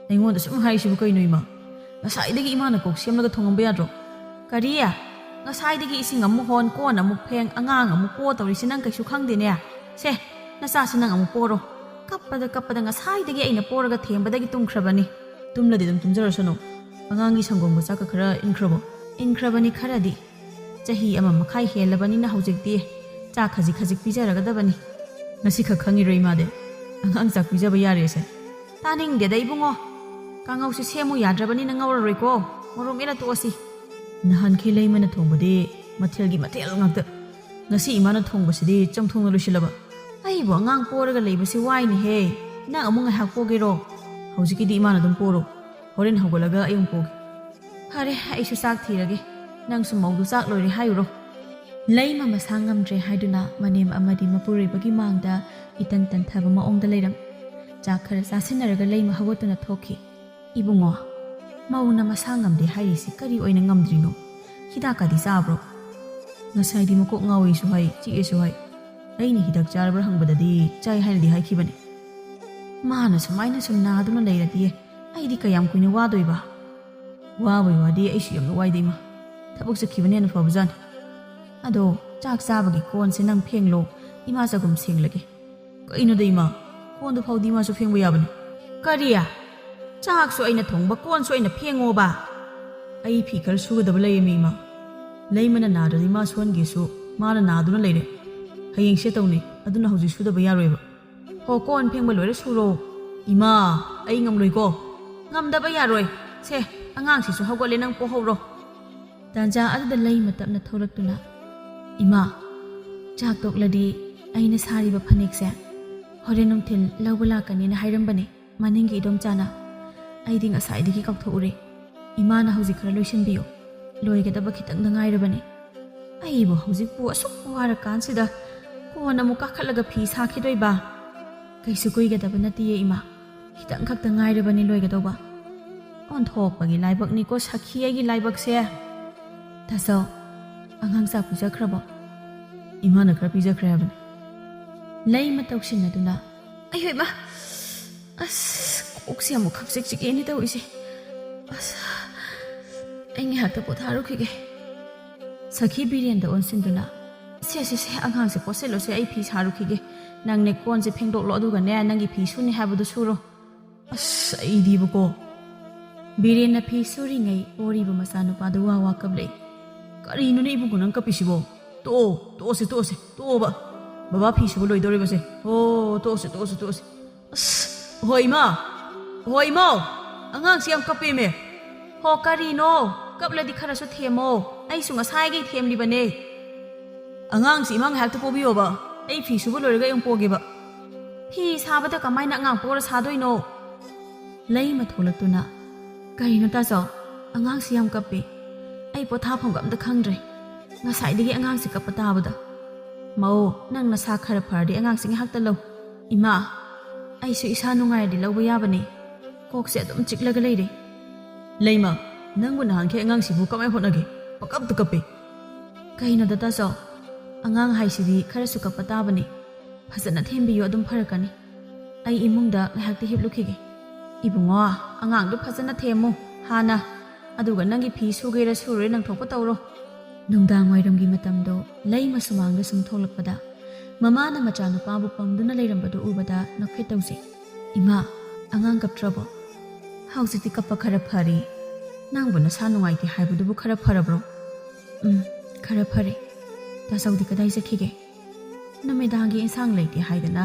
"ꯑꯩꯉꯣꯟꯗ ꯁꯨꯝ ꯍꯥꯏꯔꯤꯁꯤꯕꯨ ꯀꯩꯅꯣ ꯏꯃꯥ? ꯉꯁꯥꯏꯗꯒꯤ ꯏꯃꯥꯅ ꯀꯣꯛ ꯁꯦꯝꯂꯒ ꯊꯣꯡꯉꯝꯕ ꯌꯥꯗ꯭ꯔꯣ?" "ꯀꯔꯤ? ꯉꯁꯥꯏꯗꯒꯤ ꯏꯁꯤꯡ ꯑꯃꯨꯛ ꯍꯣꯟ, ꯀꯣꯟ ꯑꯃꯨꯛ ꯐꯦꯡ, ꯑꯉꯥꯡ ꯑꯃꯨꯛ ꯄꯣ ꯇꯧꯔꯤꯁꯤ ꯅꯪ ꯀꯩꯁꯨ ꯈꯪꯗꯦꯅꯦ?" "ꯁꯦ, ꯅꯆꯥꯁꯤ ꯅꯪ ꯑꯃꯨꯛ ꯄꯣꯔꯣ꯫ ꯀꯞꯄꯗ ꯀꯞꯄꯗ ꯉꯁꯥꯏꯗꯒꯤ ꯑꯩꯅ ꯄꯣꯔꯒ ꯊꯦꯝꯕꯗꯒꯤ ꯇꯨꯝꯈ꯭ꯔꯕꯅꯤ꯫ ꯇꯨꯝꯂꯗꯤ ꯑꯗꯨꯝ ꯇꯨꯝꯖꯔꯁꯅꯨ꯫ ꯑꯉꯥꯡꯒꯤ ꯁꯪꯒꯣꯝꯒ ꯆꯥꯛꯀ ꯈꯔ ꯏꯟꯈ꯭ꯔꯕꯣ?" "ꯏꯟꯈ꯭ꯔꯕꯅꯤ ꯈꯔꯗꯤ꯫ ꯆꯍꯤ ꯑꯃ ꯃꯈꯥꯏ ꯍꯦꯜꯂꯕꯅꯤꯅ ꯍꯧꯖꯤꯛꯇꯤ ꯆꯥꯛ ꯈꯖꯤꯛ ꯈꯖꯤꯛ ꯄꯤꯖꯔꯒꯗꯕꯅꯤ꯫ ꯉꯁꯤꯈꯛ ꯈꯪꯉꯤꯔꯣ ꯏꯃꯥꯗꯤ? ꯑꯉꯥꯡ ꯆꯥꯛ ꯄꯤꯖꯕ ꯌꯥꯔꯦꯁꯦ?" "ꯇꯥꯅꯤꯡꯗꯦꯗ ꯏꯕꯨꯡꯉꯣ꯫ ꯀꯥꯡꯉꯧꯁꯤ ꯁꯦꯝꯃꯨ ꯌꯥꯗ꯭ꯔꯕꯅꯤꯅ ꯉꯧꯔꯔꯣꯏꯀꯣ꯫ ꯃꯣꯔꯣꯛ ꯃꯦꯠꯂ ꯇꯣꯛꯑꯁꯤ꯫ ꯅꯍꯥꯟꯈꯩ ꯂꯩꯃꯅ ꯊꯣꯡꯕꯗꯤ ꯃꯊꯦꯜꯒꯤ ꯃꯊꯦꯜ ꯉꯥꯛꯇ꯫ ꯉꯁꯤ ꯏꯃꯥꯅ ꯊꯣꯡꯕꯁꯤꯗꯤ ꯆꯝꯊꯣꯡꯅ ꯂꯣꯏꯁꯤꯜꯂꯕ꯫ ꯑꯩꯕꯨ ꯑꯉꯥꯡ ꯄꯣꯔꯒ ꯂꯩꯕꯁꯤ ꯋꯥꯏꯅꯦꯍꯦ꯫ ꯅꯪ ꯑꯃꯨꯛ ꯉꯥꯏꯍꯥꯛ ꯄꯣꯒꯦꯔꯣ? ꯍꯧꯖꯤꯛꯀꯤꯗꯤ ꯏꯃꯥꯅ ꯑꯗꯨꯝ ꯄꯣꯔꯣ꯫ ꯍꯣꯔꯦꯟ ꯍꯧꯒꯠꯂꯒ ꯑꯩ ꯑꯃꯨꯛ ꯄꯣꯒꯦ꯫ ꯐꯔꯦ, ꯑꯩꯁꯨ ꯆꯥꯛ ꯊꯤꯔꯒꯦ꯫ ꯅꯪꯁꯨ ꯃꯧꯗꯨ ꯆꯥꯛ ꯂꯣꯏꯔꯦ ꯍꯥꯏꯔꯨꯔꯣ꯫ ꯂꯩꯃ ꯃꯁꯥ ꯉꯝꯗ꯭ꯔꯦ ꯍꯥꯏꯗꯨꯅ ꯃꯅꯦꯝ ꯑꯃꯗꯤ ꯃꯄꯨꯔꯣꯏꯕꯒꯤ ꯃꯥꯡꯗ ꯏꯇꯟ ꯇꯟꯊꯕ ꯃꯑꯣꯡꯗ ꯂꯩꯔꯝ꯫ ꯆꯥꯛ ꯈꯔ ꯆꯥꯁꯤꯟꯅꯔꯒ ꯂꯩꯃ ꯍꯧꯒꯠꯇꯨꯅ ꯊꯣꯛꯈꯤ꯫ "ꯏꯕꯨꯡꯉꯣ, ꯃꯧꯅ ꯃꯁꯥ ꯉꯝꯗꯦ ꯍꯥꯏꯔꯤꯁꯤ ꯀꯔꯤ ꯑꯣꯏꯅ ꯉꯝꯗ꯭ꯔꯤꯅꯣ? ꯍꯤꯗꯥꯛꯀꯗꯤ ꯆꯥꯕ꯭ꯔꯣ?" "ꯉꯁꯥꯏꯗꯤ ꯃꯀꯣꯛ ꯉꯥꯎꯏꯁꯨ ꯍꯥꯏ, ꯆꯤꯛꯑꯦꯁꯨ ꯍꯥꯏ꯫ ꯑꯩꯅ ꯍꯤꯗꯥꯛ ꯆꯥꯔꯕ꯭ꯔꯥ ꯍꯪꯕꯗꯗꯤ ꯆꯥꯏ ꯍꯥꯏꯅꯗꯤ ꯍꯥꯏꯈꯤꯕꯅꯤ꯫ ꯃꯥꯅ ꯁꯨꯃꯥꯏꯅ ꯁꯨꯝ ꯅꯥꯗꯨꯅ ꯂꯩꯔꯗꯤ ꯑꯩꯗꯤ ꯀꯌꯥꯝ ꯀꯨꯏꯅ ꯋꯥꯗꯣꯏꯕ?" "ꯋꯥꯕꯩ ꯋꯥꯗꯤ ꯑꯩꯁꯨ ꯌꯥꯝꯅ ꯋꯥꯏꯗ ꯏꯃꯥ꯫ ꯊꯕꯛ ꯆꯠꯈꯤꯕꯅ ꯍꯦꯟꯅ ꯐꯕꯖꯥꯠꯅꯤ꯫ ꯑꯗꯣ ꯆꯥꯛ ꯆꯥꯕꯒꯤ ꯀꯣꯟꯁꯦ ꯅꯪ ꯐꯦꯡꯂꯣ, ꯏꯃꯥ ꯆꯒꯨꯝ ꯁꯦꯡꯂꯒꯦ꯫" "ꯀꯩꯅꯣꯗ ꯏꯃꯥ, ꯀꯣꯟꯗꯨ ꯐꯥꯎꯗꯤ ꯏꯃꯥꯁꯨ ꯐꯦꯡꯕ ꯌꯥꯕꯅꯤ?" "ꯀꯔꯤ? ꯆꯥꯛꯁꯨ ꯑꯩꯅ ꯊꯣꯡꯕ, ꯀꯣꯟꯁꯨ ꯑꯩꯅ ꯐꯦꯡꯉꯣꯕ?" "ꯑꯩ ꯐꯤ ꯈꯔ ꯁꯨꯒꯗꯕ ꯂꯩꯌꯦꯃꯤ ꯏꯃꯥ꯫ ꯂꯩꯃꯅ ꯅꯥꯗ꯭ꯔꯗꯤ ꯃꯥ ꯁꯨꯍꯟꯒꯦꯁꯨ ꯃꯥꯅ ꯅꯥꯗꯨꯅ ꯂꯩꯔꯦ꯫ ꯍꯌꯦꯡ ꯁꯦ ꯇꯧꯅꯤ, ꯑꯗꯨꯅ ꯍꯧꯖꯤꯛ ꯁꯨꯗꯕ ꯌꯥꯔꯣꯏꯕ꯫" "ꯍꯣ, ꯀꯣꯟ ꯐꯦꯡꯕ ꯂꯣꯏꯔ ꯁꯨꯔꯣ꯫" "ꯏꯃꯥ, ꯑꯩ ꯉꯝꯂꯣꯏꯀꯣ꯫" "ꯉꯝꯗꯕ ꯌꯥꯔꯣꯏ꯫ ꯁꯦ, ꯑꯉꯥꯡꯁꯤꯁꯨ ꯍꯧꯒꯠꯂꯦ, ꯅꯪ ꯄꯣꯍꯧꯔꯣ꯫" ꯇꯥꯟꯖꯥ ꯑꯗꯨꯗ ꯂꯩꯃ ꯇꯞꯅ ꯊꯣꯛꯂꯛꯇꯨꯅ, "ꯏꯃꯥ, ꯆꯥꯛ ꯇꯣꯛꯂꯗꯤ ꯑꯩꯅ ꯁꯥꯔꯤꯕ ꯐꯅꯦꯛꯁꯦ ꯍꯣꯔꯦꯟ ꯅꯨꯡꯊꯤꯜ ꯂꯧꯕ ꯂꯥꯛꯀꯅꯤꯅ ꯍꯥꯏꯔꯝꯕꯅꯦ ꯃꯅꯤꯡꯒꯤ ꯏꯗꯣꯝꯆꯥꯅ꯫ ꯑꯩꯗꯤ ꯉꯁꯥꯏꯗꯒꯤ ꯀꯥꯎꯊꯣꯛꯎꯔꯦ꯫ ꯏꯃꯥꯅ ꯍꯧꯖꯤꯛ ꯈꯔ ꯂꯣꯏꯁꯤꯟꯕꯤꯌꯨ꯫ ꯂꯣꯏꯒꯗꯕ ꯈꯤꯇꯪꯗ ꯉꯥꯏꯔꯕꯅꯦ꯫ ꯑꯩꯕꯨ ꯍꯧꯖꯤꯛꯄꯨ ꯑꯁꯨꯛ ꯋꯥꯔꯀꯥꯟꯁꯤꯗ ꯀꯣꯟ ꯑꯃꯨꯛ ꯀꯥꯈꯠꯂꯒ ꯐꯤ ꯁꯥꯈꯤꯗꯣꯏꯕ? ꯀꯩꯁꯨ ꯀꯨꯏꯒꯗꯕ ꯅꯠꯇꯤꯌꯦ ꯏꯃꯥ꯫ ꯈꯤꯇꯪ ꯈꯛꯇ ꯉꯥꯏꯔꯕꯅꯤ ꯂꯣꯏꯒꯗꯧꯕ꯫" "ꯑꯣꯟꯊꯣꯛꯄꯒꯤ ꯂꯥꯏꯕꯛꯅꯤꯀꯣ ꯁꯈꯤ ꯑꯩꯒꯤ ꯂꯥꯏꯕꯛꯁꯦ꯫" "ꯇꯥꯆꯧ, ꯑꯉꯥꯡ ꯆꯥꯛ ꯄꯤꯖꯈ꯭ꯔꯕꯣ?" "ꯏꯃꯥꯅ ꯈꯔ ꯄꯤꯖꯈ꯭ꯔꯦ ꯍꯥꯏꯕꯅꯤ꯫" ꯂꯩꯃ ꯇꯧꯁꯤꯟꯅꯗꯨꯅ, "ꯑꯩ ꯍꯣꯏ ꯏꯃꯥ, ꯑꯁ, ꯀꯣꯛꯁꯦ ꯑꯃꯨꯛ ꯈꯛ ꯆꯤꯛ ꯆꯤꯛꯑꯦꯅꯦ ꯇꯧꯔꯤꯁꯦ꯫ ꯑꯁ, ꯑꯩ ꯉꯥꯏꯍꯥꯛꯇ ꯄꯣꯊꯥꯔꯨꯈꯤꯒꯦ꯫" ꯁꯈꯤ ꯕꯤꯔꯦꯟꯗ ꯑꯣꯟꯁꯤꯟꯗꯨꯅ, ꯁꯦ ꯁꯦ ꯁꯦ, ꯑꯉꯥꯡꯁꯦ ꯄꯣꯠꯁꯤꯜꯂꯣꯁꯦ, ꯑꯩ ꯐꯤ ꯁꯥꯔꯨꯈꯤꯒꯦ꯫ ꯅꯪꯅꯦ ꯀꯣꯟꯁꯦ ꯐꯦꯡꯗꯣꯛꯂꯣ, ꯑꯗꯨꯒꯅꯦ ꯅꯪꯒꯤ ꯐꯤ ꯁꯨꯅꯤ ꯍꯥꯏꯕꯗꯨ ꯁꯨꯔꯣ꯫ ꯑꯁ, ꯑꯩꯗꯤꯕꯀꯣ꯫ ꯕꯤꯔꯦꯟꯅ ꯐꯤ ꯁꯨꯔꯤꯉꯩ ꯑꯣꯔꯤꯕ ꯃꯆꯥꯅꯨꯄꯥꯗꯨ ꯋꯥ ꯋꯥ ꯀꯞꯂꯛꯏ꯫ "ꯀꯔꯤꯅꯣꯅꯦ ꯏꯕꯨꯡꯉꯣ ꯅꯪ ꯀꯞꯄꯤꯁꯤꯕꯣ? ꯇꯣꯛꯑꯣ, ꯇꯣꯛꯑꯣꯁꯦ, ꯇꯣꯛꯑꯣꯁꯦ, ꯇꯣꯛꯑꯣꯕ꯫ ꯕꯕꯥ ꯐꯤ ꯁꯨꯕ ꯂꯣꯏꯗꯧꯔꯤꯕꯁꯦ꯫ ꯑꯣ, ꯇꯣꯛꯑꯣꯁꯦ, ꯇꯣꯛꯑꯣꯁꯦ, ꯇꯣꯛꯑꯣꯁꯦ꯫ ꯑꯁ, ꯍꯣ ꯏꯃꯥ, ꯍꯣ ꯏꯃꯥ, ꯑꯉꯥꯡꯁꯤ ꯌꯥꯝ ꯀꯞꯄꯦꯃꯦ꯫ ꯍꯣ ꯀꯔꯤꯅꯣ? ꯀꯞꯂꯗꯤ ꯈꯔꯁꯨ ꯊꯦꯝꯃꯣ꯫ ꯑꯩꯁꯨ ꯉꯁꯥꯏꯒꯩ ꯊꯦꯝꯂꯤꯕꯅꯦ꯫ ꯑꯉꯥꯡꯁꯤ ꯏꯃꯥ ꯉꯥꯏꯍꯥꯛꯇ ꯄꯣꯕꯤꯌꯣꯕ꯫ ꯑꯩ ꯐꯤ ꯁꯨꯕ ꯂꯣꯏꯔꯒ ꯑꯩ ꯑꯃꯨꯛ ꯄꯣꯒꯦꯕ꯫ ꯐꯤ ꯁꯥꯕꯗ ꯀꯃꯥꯏꯅ ꯑꯉꯥꯡ ꯄꯣꯔ ꯁꯥꯗꯣꯏꯅꯣ? ꯂꯩꯃ ꯊꯣꯛꯂꯛꯇꯨꯅ, "ꯀꯔꯤꯅꯣ ꯇꯥꯆꯧ? ꯑꯉꯥꯡꯁꯤ ꯌꯥꯝ ꯀꯞꯄꯦ꯫ ꯑꯩ ꯄꯣꯊꯥꯐꯝꯒ ꯑꯝꯇ ꯈꯪꯗ꯭ꯔꯦ꯫ ꯉꯁꯥꯏꯗꯒꯤ ꯑꯉꯥꯡꯁꯤ ꯀꯞꯄ ꯇꯥꯕꯗ꯫ ꯃꯧ, ꯅꯪ ꯅꯁꯥ ꯈꯔ ꯐꯔꯗꯤ ꯑꯉꯥꯡꯁꯤ ꯉꯥꯏꯍꯥꯛꯇ ꯂꯧ꯫ ꯏꯃꯥ, ꯑꯩꯁꯨ ꯏꯁꯥ ꯅꯨꯡꯉꯥꯏꯔꯗꯤ ꯂꯧꯕ ꯌꯥꯕꯅꯦ꯫ ꯀꯣꯛꯁꯦ ꯑꯗꯨꯝ ꯆꯤꯛꯂꯒ ꯂꯩꯔꯦ꯫" "ꯂꯩꯃ, ꯅꯪꯕꯨ ꯅꯍꯥꯟꯈꯩ ꯑꯉꯥꯡꯁꯤꯕꯨ ꯀꯃꯥꯏ ꯍꯣꯠꯅꯒꯦ? ꯄꯪꯀꯞꯇ ꯀꯞꯄꯤ꯫" "ꯀꯩꯅꯣꯗ ꯇꯥꯆꯧ, ꯑꯉꯥꯡ ꯍꯥꯏꯁꯤꯗꯤ ꯈꯔꯁꯨ ꯀꯞꯄ ꯇꯥꯕꯅꯤ꯫ ꯐꯖꯅ ꯊꯦꯝꯕꯤꯌꯨ, ꯑꯗꯨꯝ ꯐꯔꯛꯀꯅꯤ꯫ ꯑꯩ ꯏꯃꯨꯡꯗ ꯉꯥꯏꯍꯥꯛꯇꯤ ꯍꯤꯞꯂꯨꯈꯤꯒꯦ꯫" "ꯏꯕꯨꯡꯉꯣ, ꯑꯉꯥꯡꯗꯨ ꯐꯖꯅ ꯊꯦꯝꯃꯨ ꯍꯥꯟꯅ, ꯑꯗꯨꯒ ꯅꯪꯒꯤ ꯐꯤ ꯁꯨꯒꯦꯔꯥ ꯁꯨꯔꯣꯏꯔꯥ ꯅꯪ ꯊꯣꯛꯄ ꯇꯧꯔꯣ꯫" ꯅꯨꯡꯗꯥꯡ ꯋꯥꯏꯔꯝꯒꯤ ꯃꯇꯝꯗꯣ ꯂꯩꯃ ꯁꯨꯃꯥꯡꯗ ꯁꯨꯝ ꯊꯣꯛꯂꯛꯄꯗ, ꯃꯃꯥꯅ ꯃꯆꯥꯅꯨꯄꯥꯕꯨ ꯄꯝꯗꯨꯅ ꯂꯩꯔꯝꯕꯗꯨ ꯎꯕꯗ ꯅꯣꯛꯐꯦꯠ ꯇꯧꯖꯩ꯫ "ꯏꯃꯥ, ꯑꯉꯥꯡ ꯀꯞꯇ꯭ꯔꯕꯣ?" "ꯍꯧꯖꯤꯛꯇꯤ ꯀꯞꯄ ꯈꯔ ꯐꯔꯦ꯫ ꯅꯪꯕꯨ ꯅꯁꯥ ꯅꯨꯡꯉꯥꯏꯇꯦ ꯍꯥꯏꯕꯗꯨꯕꯨ ꯈꯔ ꯐꯔꯕ꯭ꯔꯣ?" "ꯎꯝ, ꯈꯔ ꯐꯔꯦ꯫ ꯇꯥꯆꯧꯗꯤ ꯀꯗꯥꯏ ꯆꯠꯈꯤꯒꯦ?" "ꯅꯨꯃꯤꯗꯥꯡꯒꯤ ꯏꯟꯁꯥꯡ ꯂꯩꯇꯦ ꯍꯥꯏꯗꯅ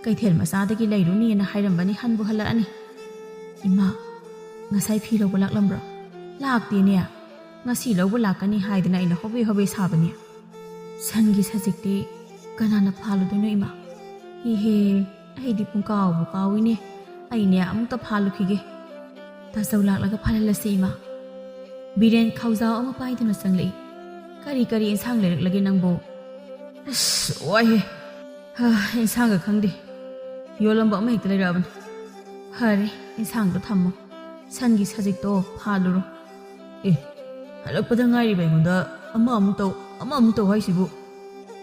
ꯀꯩꯊꯦꯜ ꯃꯆꯥꯗꯒꯤ ꯂꯩꯔꯨꯅꯤꯅ ꯍꯥꯏꯔꯝꯕꯅꯤ, ꯍꯟꯕꯨ ꯍꯜꯂꯛꯑꯅꯤ꯫" "ꯏꯃꯥ, ꯉꯁꯥꯏ ꯐꯤ ꯂꯧꯕ ꯂꯥꯛꯂꯝꯕ꯭ꯔꯣ?" "ꯂꯥꯛꯇꯦꯅꯦ꯫ ꯉꯁꯤ ꯂꯧꯕ ꯂꯥꯛꯀꯅꯤ ꯍꯥꯏꯗꯅ ꯑꯩꯅ ꯍꯣꯕꯦ ꯍꯣꯕꯦ ꯁꯥꯕꯅꯤ꯫" "ꯁꯟꯒꯤ ꯁꯖꯤꯛꯇꯤ ꯀꯅꯥꯅ ꯐꯥꯜꯂꯨꯗꯣꯏꯅꯣ ꯏꯃꯥ?" "ꯏꯍꯦ, ꯑꯩꯗꯤ ꯄꯨꯡꯀꯥꯎꯕꯨ ꯀꯥꯎꯏꯅꯦ꯫ ꯑꯩꯅꯦ ꯑꯃꯨꯛꯇ ꯐꯥꯜꯂꯨꯈꯤꯒꯦ꯫" "ꯇꯥꯆꯧ ꯂꯥꯛꯂꯒ ꯐꯥꯜꯍꯜꯂꯁꯤ ꯏꯃꯥ꯫" ꯕꯤꯔꯦꯟ ꯈꯥꯎꯖꯥꯎ ꯑꯃ ꯄꯥꯏꯗꯨꯅ ꯆꯪꯂꯛꯏ꯫ "ꯀꯔꯤ ꯀꯔꯤ ꯏꯟꯁꯥꯡ ꯂꯩꯔꯛꯂꯒꯦ ꯅꯪꯕꯨ?" "ꯑꯁ, ꯋꯥꯏꯍꯦ꯫ ꯍꯥ, ꯏꯟꯁꯥꯡꯒ ꯈꯪꯗꯦ꯫ ꯌꯣꯜꯂꯝꯕ ꯑꯃ ꯍꯦꯛꯇ ꯂꯩꯔꯛꯑꯕꯅꯤ꯫" "ꯐꯔꯦ, ꯏꯟꯁꯥꯡꯗꯣ ꯊꯝꯃꯣ꯫ ꯁꯟꯒꯤ ꯁꯖꯤꯛꯇꯣ ꯐꯥꯜꯂꯨꯔꯣ꯫" "ꯑꯦ, ꯍꯜꯂꯛꯄꯗ ꯉꯥꯏꯔꯤꯕ ꯑꯩꯉꯣꯟꯗ ꯑꯃ ꯑꯃꯨꯛ ꯇꯧ, ꯑꯃ ꯑꯃꯨꯛ ꯇꯧ ꯍꯥꯏꯁꯤꯕꯨ?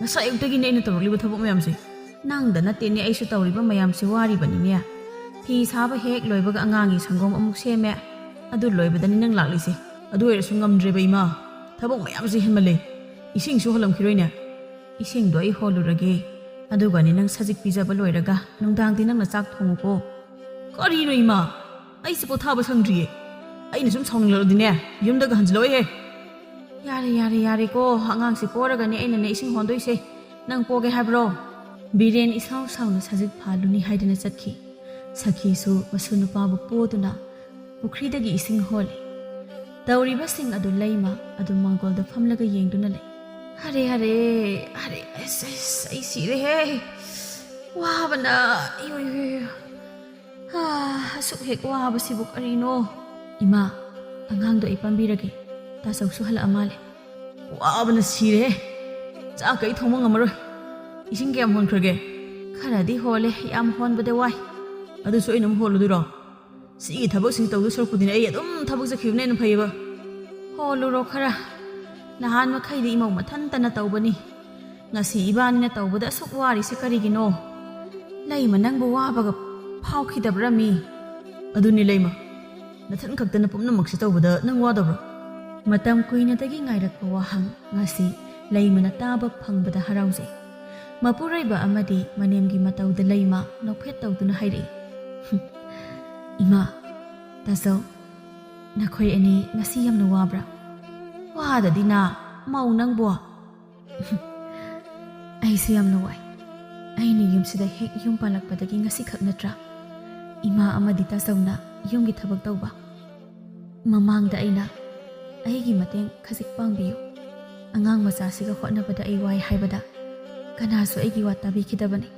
ꯉꯁꯥꯏ ꯑꯌꯨꯛꯇꯒꯤꯅꯦ ꯑꯩꯅ ꯇꯧꯔꯛꯂꯤꯕ ꯊꯕꯛ ꯃꯌꯥꯝꯁꯦ꯫" "ꯅꯪꯗ ꯅꯠꯇꯦꯅꯦ ꯑꯩꯁꯨ ꯇꯧꯔꯤꯕ ꯃꯌꯥꯝꯁꯦ ꯋꯥꯔꯤꯕꯅꯤꯅꯦ꯫ ꯐꯤ ꯁꯥꯕ ꯍꯦꯛ ꯂꯣꯏꯕꯒ ꯑꯉꯥꯡꯒꯤ ꯁꯪꯒꯣꯝ ꯑꯃꯨꯛ ꯁꯦꯝꯃꯦ꯫ ꯑꯗꯨ ꯂꯣꯏꯕꯗꯅꯤ ꯅꯪ ꯂꯥꯛꯂꯤꯁꯦ꯫ ꯑꯗꯨ ꯑꯣꯏꯔꯁꯨ ꯉꯝꯗ꯭ꯔꯦꯕ ꯏꯃꯥ꯫ ꯊꯕꯛ ꯃꯌꯥꯝꯁꯦ ꯍꯦꯟꯃꯜꯂꯦ꯫ ꯏꯁꯤꯡꯁꯨ ꯍꯣꯜꯂꯝꯈꯤꯔꯣꯏꯅꯦ꯫" "ꯏꯁꯤꯡꯗꯣ ꯑꯩ ꯍꯣꯜꯂꯨꯔꯒꯦ, ꯑꯗꯨꯒꯅꯦ ꯅꯪ ꯁꯖꯤꯛ ꯄꯤꯖꯕ ꯂꯣꯏꯔꯒ ꯅꯨꯡꯗꯥꯡꯗꯤ ꯅꯪꯅ ꯆꯥꯛ ꯊꯣꯡꯉꯨꯀꯣ"꯫ "ꯀꯔꯤꯅꯣ ꯏꯃꯥ? ꯑꯩꯁꯦ ꯄꯣꯊꯥꯕ ꯁꯪꯗ꯭ꯔꯤꯌꯦ꯫ ꯑꯩꯅ ꯁꯨꯝ ꯁꯥꯎꯅꯤꯡꯂꯛꯑꯗꯤꯅꯦ ꯌꯨꯝꯗꯒ ꯍꯟꯖꯤꯜꯂꯛꯑꯣꯏꯍꯦ"꯫ "ꯌꯥꯔꯦ, ꯌꯥꯔꯦ, ꯌꯥꯔꯦꯀꯣ, ꯑꯉꯥꯡꯁꯦ ꯄꯣꯔꯒꯅꯦ ꯑꯩꯅꯅꯦ ꯏꯁꯤꯡ ꯍꯣꯟꯗꯣꯏꯁꯦ꯫ ꯅꯪ ꯄꯣꯒꯦ ꯍꯥꯏꯕ꯭ꯔꯣ?" ꯕꯤꯔꯦꯟ ꯏꯁꯥꯎ ꯁꯥꯎꯅ ꯁꯖꯤꯛ ꯐꯥꯜꯂꯨꯅꯤ ꯍꯥꯏꯗꯅ ꯆꯠꯈꯤ꯫ ꯁꯈꯤꯁꯨ ꯃꯁꯨ ꯅꯨꯄꯥꯕꯨ ꯄꯣꯗꯨꯅ ꯄꯨꯈ꯭ꯔꯤꯗꯒꯤ ꯏꯁꯤꯡ ꯍꯣꯜꯂꯤ꯫ ꯇꯧꯔꯤꯕꯁꯤꯡ ꯑꯗꯨ ꯂꯩꯃ ꯑꯗꯨ ꯃꯥꯡꯒꯣꯜꯗ ꯐꯝꯂꯒ ꯌꯦꯡꯗꯨꯅ ꯂꯩ꯫ "ꯑꯔꯦ, ꯑꯔꯦ, ꯑꯔꯦ, ꯑꯁ, ꯑꯁ, ꯑꯩ ꯁꯤꯔꯦꯍꯦ꯫ ꯋꯥꯕꯅ, ꯏꯌꯣ, ꯏꯌꯣ, ꯏꯌꯣ꯫ ꯍꯥ, ꯑꯁꯨꯛ ꯍꯦꯛ ꯋꯥꯕꯁꯤꯕꯨ ꯀꯔꯤꯅꯣ?" "ꯏꯃꯥ, ꯑꯉꯥꯡꯗꯣ ꯑꯩ ꯄꯥꯝꯕꯤꯔꯒꯦ꯫ ꯇꯥꯆꯧꯁꯨ ꯍꯜꯂꯛꯑ ꯃꯥꯜꯂꯦ"꯫ "ꯋꯥꯕꯅ ꯁꯤꯔꯦꯍꯦ꯫ ꯆꯥꯛ ꯀꯩ ꯊꯣꯡꯕ ꯉꯝꯃꯔꯣꯏ꯫ ꯏꯁꯤꯡ ꯀꯌꯥꯝ ꯍꯣꯟꯈ꯭ꯔꯒꯦ?" "ꯈꯔꯗꯤ ꯍꯣꯜꯂꯦ, ꯌꯥꯝ ꯍꯣꯟꯕꯗ ꯋꯥꯏ꯫ ꯑꯗꯨꯁꯨ ꯑꯩꯅ ꯑꯃꯨꯛ ꯍꯣꯜꯂꯨꯗꯣꯏꯔꯣ? ꯁꯤꯒꯤ ꯊꯕꯛꯁꯤꯡ ꯇꯧꯗꯣꯏ ꯁꯔꯨꯛꯄꯨꯗꯤꯅꯦ ꯑꯩ ꯑꯗꯨꯝ ꯊꯕꯛ ꯆꯠꯈꯤꯕꯅ ꯍꯦꯟꯅ ꯐꯩꯌꯦꯕ"꯫ "ꯍꯣꯜꯂꯨꯔꯣ ꯈꯔ꯫ ꯅꯍꯥꯟ ꯃꯈꯩꯗꯤ ꯏꯃꯧ ꯃꯊꯟꯇꯅ ꯇꯧꯕꯅꯤ꯫ ꯉꯁꯤ ꯏꯕꯥꯅꯤꯅ ꯇꯧꯕꯗ ꯑꯁꯨꯛ ꯋꯥꯔꯤꯁꯤ ꯀꯔꯤꯒꯤꯅꯣ? ꯂꯩꯃ, ꯅꯪꯕꯨ ꯋꯥꯕꯒ ꯐꯥꯎꯈꯤꯗꯕ꯭ꯔꯥ ꯃꯤ?" "ꯑꯗꯨꯅꯤ ꯂꯩꯃ, ꯅꯊꯟ ꯈꯛꯇꯅ ꯄꯨꯝꯅꯃꯛꯁꯤ ꯇꯧꯕꯗ ꯅꯪ ꯋꯥꯗꯕ꯭ꯔꯣ?" ꯃꯇꯝ ꯀꯨꯏꯅꯗꯒꯤ ꯉꯥꯏꯔꯛꯄ ꯋꯥꯍꯪ ꯉꯁꯤ ꯂꯩꯃꯅ ꯇꯥꯕ ꯐꯪꯕꯗ ꯍꯔꯥꯎꯖꯩ꯫ ꯃꯄꯨꯔꯣꯏꯕ ꯑꯃꯗꯤ ꯃꯅꯦꯝꯒꯤ ꯃꯇꯧꯗ ꯂꯩꯃ ꯅꯣꯛꯐꯦꯠ ꯇꯧꯗꯨꯅ ꯍꯥꯏꯔꯛꯏ, "ꯏꯃꯥ, ꯇꯥꯆꯧ, ꯅꯈꯣꯏ ꯑꯅꯤ ꯉꯁꯤ ꯌꯥꯝꯅ ꯋꯥꯕ꯭ꯔꯥ?" "ꯋꯥꯗꯗꯤꯅ, ꯃꯧ ꯅꯪꯕꯣ?" "ꯑꯩꯁꯦ ꯌꯥꯝꯅ ꯋꯥꯏ꯫ ꯑꯩꯅ ꯌꯨꯝꯁꯤꯗ ꯍꯦꯛ ꯌꯨꯝ ꯄꯥꯜꯂꯛꯄꯗꯒꯤ ꯉꯁꯤꯈꯛ ꯅꯠꯇ꯭ꯔꯥ ꯏꯃꯥ ꯑꯃꯗꯤ ꯇꯥꯆꯧꯅ ꯌꯨꯝꯒꯤ ꯊꯕꯛ ꯇꯧꯕ? ꯃꯃꯥꯡꯗ ꯑꯩꯅ ꯑꯩꯒꯤ ꯃꯇꯦꯡ ꯈꯖꯤꯛ ꯄꯥꯡꯕꯤꯌꯨ꯫ ꯑꯉꯥꯡ ꯃꯆꯥꯁꯤꯒ ꯍꯣꯠꯅꯕꯗ ꯑꯩ ꯋꯥꯏ ꯍꯥꯏꯕꯗ ꯀꯅꯥꯁꯨ ꯑꯩꯒꯤ ꯋꯥ ꯇꯥꯕꯤꯈꯤꯗꯕꯅꯤ꯫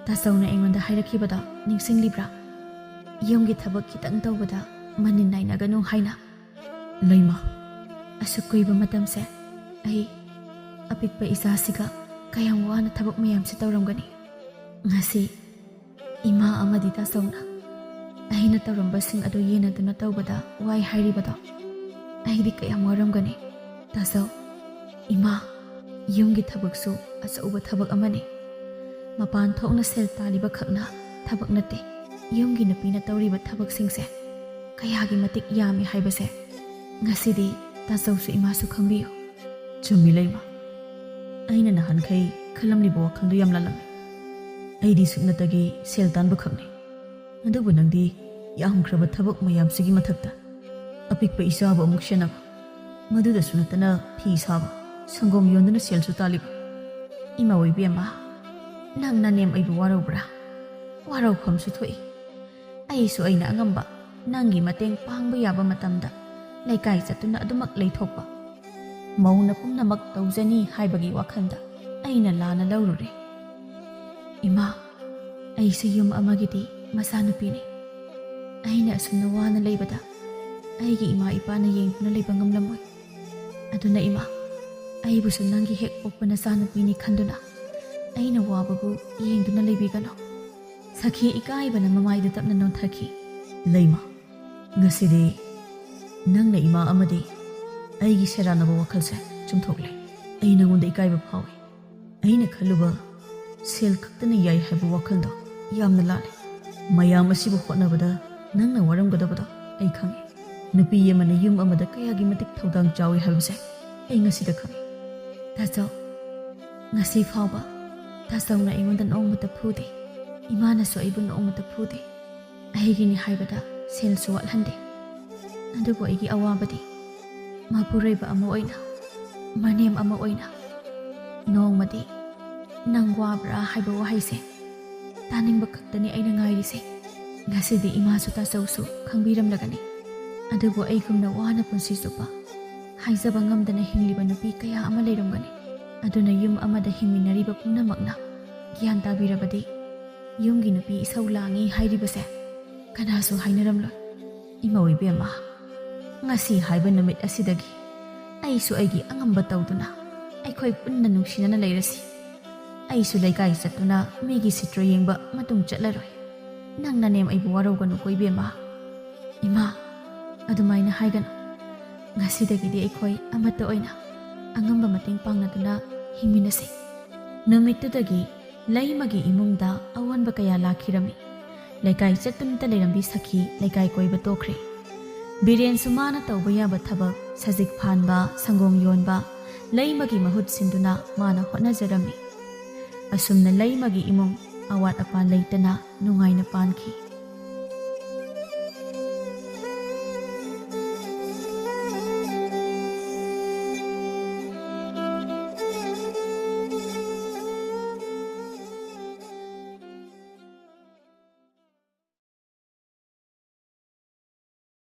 ꯇꯥꯆꯧꯅ ꯑꯩꯉꯣꯟꯗ ꯍꯥꯏꯔꯛꯈꯤꯕꯗꯣ ꯅꯤꯡꯁꯤꯡꯂꯤꯕ꯭ꯔꯥ? ꯌꯨꯝꯒꯤ ꯊꯕꯛ ꯈꯤꯇꯪ ꯇꯧꯕꯗ ꯃꯅꯤꯟ ꯅꯥꯏꯅꯒꯅꯨ ꯍꯥꯏꯅ꯫ ꯂꯩꯃ, ꯑꯁꯨꯛ ꯀꯨꯏꯕ ꯃꯇꯝꯁꯦ ꯑꯩ ꯑꯄꯤꯛꯄ ꯏꯆꯥꯁꯤꯒ ꯀꯌꯥꯝ ꯋꯥꯅ ꯊꯕꯛ ꯃꯌꯥꯝꯁꯦ ꯇꯧꯔꯝꯒꯅꯤ꯫ ꯉꯁꯤ ꯏꯃꯥ ꯑꯃꯗꯤ ꯇꯥꯆꯧꯅ ꯑꯩꯅ ꯇꯧꯔꯝꯕꯁꯤꯡ ꯑꯗꯨ ꯌꯦꯟꯅꯗꯨꯅ ꯇꯧꯕꯗ ꯋꯥꯏ ꯍꯥꯏꯔꯤꯕꯗꯣ ꯑꯩꯗꯤ ꯀꯌꯥꯝ ꯋꯥꯔꯝꯒꯅꯤ꯫ ꯇꯥꯆꯧ, ꯏꯃꯥ, ꯌꯨꯝꯒꯤ ꯊꯕꯛꯁꯨ ꯑꯆꯧꯕ ꯊꯕꯛ ꯑꯃꯅꯤ꯫ ꯃꯄꯥꯟ ꯊꯣꯛꯅ ꯁꯦꯜ ꯇꯥꯜꯂꯤꯕ ꯈꯛꯅ ꯊꯕꯛ ꯅꯠꯇꯦ꯫ ꯌꯨꯝꯒꯤ ꯅꯨꯄꯤꯅ ꯇꯧꯔꯤꯕ ꯊꯕꯛꯁꯤꯡꯁꯦ ꯀꯌꯥꯒꯤ ꯃꯇꯤꯛ ꯌꯥꯝꯃꯤ ꯍꯥꯏꯕꯁꯦ ꯉꯁꯤꯗꯤ ꯇꯥꯆꯧꯁꯨ ꯏꯃꯥꯁꯨ ꯈꯪꯕꯤꯌꯨ"꯫ "ꯆꯨꯝꯃꯤ ꯂꯩꯃ꯫ ꯑꯩꯅ ꯅꯍꯥꯟꯈꯩ ꯈꯜꯂꯝꯂꯤꯕ ꯋꯥꯈꯜꯗꯨ ꯌꯥꯝ ꯂꯥꯜꯂꯝꯃꯤ꯫ ꯑꯩꯗꯤ ꯁꯨꯞꯅꯇꯒꯤ ꯁꯦꯜ ꯇꯥꯟꯕ ꯈꯛꯅꯤ꯫ ꯑꯗꯨꯕꯨ ꯅꯪꯗꯤ ꯌꯥꯝꯈ꯭ꯔꯕ ꯊꯕꯛ ꯃꯌꯥꯝꯁꯤꯒꯤ ꯃꯊꯛꯇ ꯑꯄꯤꯛꯄ ꯏꯆꯥꯕꯨ ꯑꯃꯨꯛ ꯁꯦꯟꯅꯕ, ꯃꯗꯨꯗꯁꯨ ꯅꯠꯇꯅ ꯐꯤ ꯁꯥꯕ, ꯁꯪꯒꯣꯝ ꯌꯣꯟꯗꯨꯅ ꯁꯦꯜꯁꯨ ꯇꯥꯜꯂꯤꯕ꯫ ꯏꯃꯥ ꯑꯣꯏꯕꯤ ꯑꯃ, ꯅꯪ ꯅꯅꯦꯝ ꯑꯩꯕꯨ ꯋꯥꯔꯧꯕ꯭ꯔꯥ? ꯋꯥꯔꯧꯐꯝꯁꯨ ꯊꯣꯛꯏ꯫ ꯑꯩꯁꯨ ꯑꯩꯅ ꯑꯉꯝꯕ ꯅꯪꯒꯤ ꯃꯇꯦꯡ ꯄꯥꯡꯕ ꯌꯥꯕ ꯃꯇꯝꯗ ꯂꯩꯀꯥꯏ ꯆꯠꯇꯨꯅ ꯑꯗꯨꯃꯛ ꯂꯩꯊꯣꯛꯄ꯫ ꯃꯧꯅ ꯄꯨꯝꯅꯃꯛ ꯇꯧꯖꯅꯤ ꯍꯥꯏꯕꯒꯤ ꯋꯥꯈꯜꯗ ꯑꯩꯅ ꯂꯥꯟꯅ ꯂꯧꯔꯨꯔꯦ꯫ ꯏꯃꯥ, ꯑꯩꯁꯨ ꯌꯨꯝ ꯑꯃꯒꯤꯗꯤ ꯃꯆꯥꯅꯨꯄꯤꯅꯤ꯫ ꯑꯩꯅ ꯑꯁꯨꯝꯅ ꯋꯥꯅ ꯂꯩꯕꯗ ꯑꯩꯒꯤ ꯏꯃꯥ ꯏꯄꯥꯅ ꯌꯦꯡꯗꯨꯅ ꯂꯩꯕ ꯉꯝꯂꯝꯃꯣꯏ꯫ ꯑꯗꯨꯅ ꯏꯃꯥ, ꯑꯩꯕꯨꯁꯨ ꯅꯪꯒꯤ ꯍꯦꯛ ꯄꯣꯛꯄ ꯅꯆꯥꯅꯨꯄꯤꯅꯤ ꯈꯟꯗꯨꯅ ꯑꯩꯅ ꯋꯥꯕꯕꯨ ꯌꯦꯡꯗꯨꯅ ꯂꯩꯕꯤꯒꯅꯨ꯫ ꯁꯈꯤ ꯏꯀꯥꯏꯕꯅ ꯃꯃꯥꯏꯗꯨ ꯇꯞꯅ ꯅꯣꯟꯊꯈꯤ꯫ ꯂꯩꯃ, ꯉꯁꯤꯗꯤ ꯅꯪꯅ ꯏꯃꯥ ꯑꯃꯗꯤ ꯑꯩꯒꯤ ꯁꯦꯔꯥꯟꯅꯕ ꯋꯥꯈꯜꯁꯦ ꯆꯨꯝꯊꯣꯛꯂꯦ꯫ ꯑꯩ ꯅꯉꯣꯟꯗ ꯏꯀꯥꯏꯕ ꯐꯥꯎꯏ꯫ ꯑꯩꯅ ꯈꯜꯂꯨꯕ ꯁꯦꯜ ꯈꯛꯇꯅ ꯌꯥꯏ ꯍꯥꯏꯕ ꯋꯥꯈꯜꯗꯣ ꯌꯥꯝꯅ ꯂꯥꯜꯂꯦ꯫ ꯃꯌꯥꯝ ꯑꯁꯤꯕꯨ ꯍꯣꯠꯅꯕꯗ ꯅꯪꯅ ꯋꯥꯔꯝꯒꯗꯕꯗꯣ ꯑꯩ ꯈꯪꯉꯤ꯫ ꯅꯨꯄꯤ ꯑꯃꯅ ꯌꯨꯝ ꯑꯃꯗ ꯀꯌꯥꯒꯤ ꯃꯇꯤꯛ ꯊꯧꯗꯥꯡ ꯆꯥꯎꯏ ꯍꯥꯏꯕꯁꯦ ꯑꯩ ꯉꯁꯤꯗ ꯈꯪꯉꯤ꯫ ꯇꯥꯆꯧ, ꯉꯁꯤ ꯐꯥꯎꯕ ꯇꯥꯆꯧꯅ ꯑꯩꯉꯣꯟꯗ ꯅꯣꯡꯃꯇ ꯐꯨꯗꯦ꯫ ꯏꯃꯥꯅꯁꯨ ꯑꯩꯕꯨ ꯅꯣꯡꯃꯇ ꯐꯨꯗꯦ꯫ ꯑꯩꯒꯤꯅꯤ ꯍꯥꯏꯕꯗ ꯁꯦꯜꯁꯨ ꯋꯥꯠꯍꯟꯗꯦ꯫ ꯑꯗꯨꯕꯨ ꯑꯩꯒꯤ ꯑꯋꯥꯕꯗꯤ ꯃꯄꯨꯔꯣꯏꯕ ꯑꯃ ꯑꯣꯏꯅ, ꯃꯅꯦꯝ ꯑꯃ ꯑꯣꯏꯅ ꯅꯣꯡꯃꯗꯤ "ꯅꯪ ꯋꯥꯕ꯭ꯔꯥ?" ꯍꯥꯏꯕ ꯋꯥꯍꯩꯁꯦ ꯇꯥꯅꯤꯡꯕ ꯈꯛꯇꯅꯤ ꯑꯩꯅ ꯉꯥꯏꯔꯤꯁꯦ꯫ ꯉꯁꯤꯗꯤ ꯏꯃꯥꯁꯨ ꯇꯥꯆꯧꯁꯨ ꯈꯪꯕꯤꯔꯝꯂꯒꯅꯤ꯫ ꯑꯗꯨꯕꯨ ꯑꯩꯒꯨꯝꯅ ꯋꯥꯅ ꯄꯨꯟꯁꯤ ꯆꯨꯞꯄ ꯍꯥꯏꯖꯕ ꯉꯝꯗꯅ ꯍꯤꯡꯂꯤꯕ ꯅꯨꯄꯤ ꯀꯌꯥ ꯑꯃ ꯂꯩꯔꯝꯒꯅꯤ꯫ ꯑꯗꯨꯅ ꯌꯨꯝ ꯑꯃꯗ ꯍꯤꯡꯃꯤꯟꯅꯔꯤꯕ ꯄꯨꯝꯅꯃꯛꯅ ꯒ꯭ꯌꯥꯟ ꯇꯥꯕꯤꯔꯕꯗꯤ ꯌꯨꯝꯒꯤ ꯅꯨꯄꯤ ꯏꯁꯧ ꯂꯥꯡꯉꯤ ꯍꯥꯏꯔꯤꯕꯁꯦ ꯀꯅꯥꯁꯨ ꯍꯥꯏꯅꯔꯝꯂꯣꯏ꯫ ꯏꯃꯧ ꯏꯕꯦꯝꯃ, ꯉꯁꯤ ꯍꯥꯏꯕ ꯅꯨꯃꯤꯠ ꯑꯁꯤꯗꯒꯤ ꯑꯩꯁꯨ ꯑꯩꯒꯤ ꯑꯉꯝꯕ ꯇꯧꯗꯨꯅ ꯑꯩꯈꯣꯏ ꯄꯨꯟꯅ ꯅꯨꯡꯁꯤꯅꯅ ꯂꯩꯔꯁꯤ꯫ ꯑꯩꯁꯨ ꯂꯩꯀꯥꯏ ꯆꯠꯇꯨꯅ ꯃꯤꯒꯤ ꯁꯤꯇ꯭ꯔ ꯌꯦꯡꯕ ꯃꯇꯨꯡ ꯆꯠꯂꯔꯣꯏ꯫ ꯅꯪ ꯅꯅꯦꯝ ꯑꯩꯕꯨ ꯋꯥꯔꯧꯒꯅꯨꯀꯣ ꯏꯕꯦꯝꯃ꯫ ꯏꯃꯥ, ꯑꯗꯨꯃꯥꯏꯅ ꯍꯥꯏꯒꯅꯨ꯫ ꯉꯁꯤꯗꯒꯤꯗꯤ ꯑꯩꯈꯣꯏ ꯑꯃꯠꯇ ꯑꯣꯏꯅ ꯑꯉꯝꯕ ꯃꯇꯦꯡ ꯄꯥꯡꯅꯗꯨꯅ ꯍꯤꯡꯃꯤꯟꯅꯁꯤ꯫ ꯅꯨꯃꯤꯠꯇꯨꯗꯒꯤ ꯂꯩꯃꯒꯤ ꯏꯃꯨꯡꯗ ꯑꯑꯣꯟꯕ ꯀꯌꯥ ꯂꯥꯛꯈꯤꯔꯝꯃꯤ꯫ ꯂꯩꯀꯥꯏ ꯆꯠꯇꯨꯅꯇ ꯂꯩꯔꯝꯕꯤ ꯁꯈꯤ ꯂꯩꯀꯥꯏ ꯀꯣꯏꯕ ꯇꯣꯛꯈ꯭ꯔꯦ꯫ ꯕꯤꯔꯦꯟꯁꯨ ꯃꯥꯅ ꯇꯧꯕ ꯌꯥꯕ ꯊꯕꯛ, ꯁꯖꯤꯛ ꯐꯥꯟꯕ, ꯁꯪꯒꯣꯝ ꯌꯣꯟꯕ, ꯂꯩꯃꯒꯤ ꯃꯍꯨꯠ ꯁꯤꯟꯗꯨꯅ ꯃꯥꯅ ꯍꯣꯠꯅꯖꯔꯝꯃꯤ꯫ ꯑꯁꯨꯝꯅ ꯂꯩꯃꯒꯤ ꯏꯃꯨꯡ ꯑꯋꯥꯠ ꯑꯄꯥ ꯂꯩꯇꯅ ꯅꯨꯡꯉꯥꯏꯅ ꯄꯥꯟꯈꯤ꯫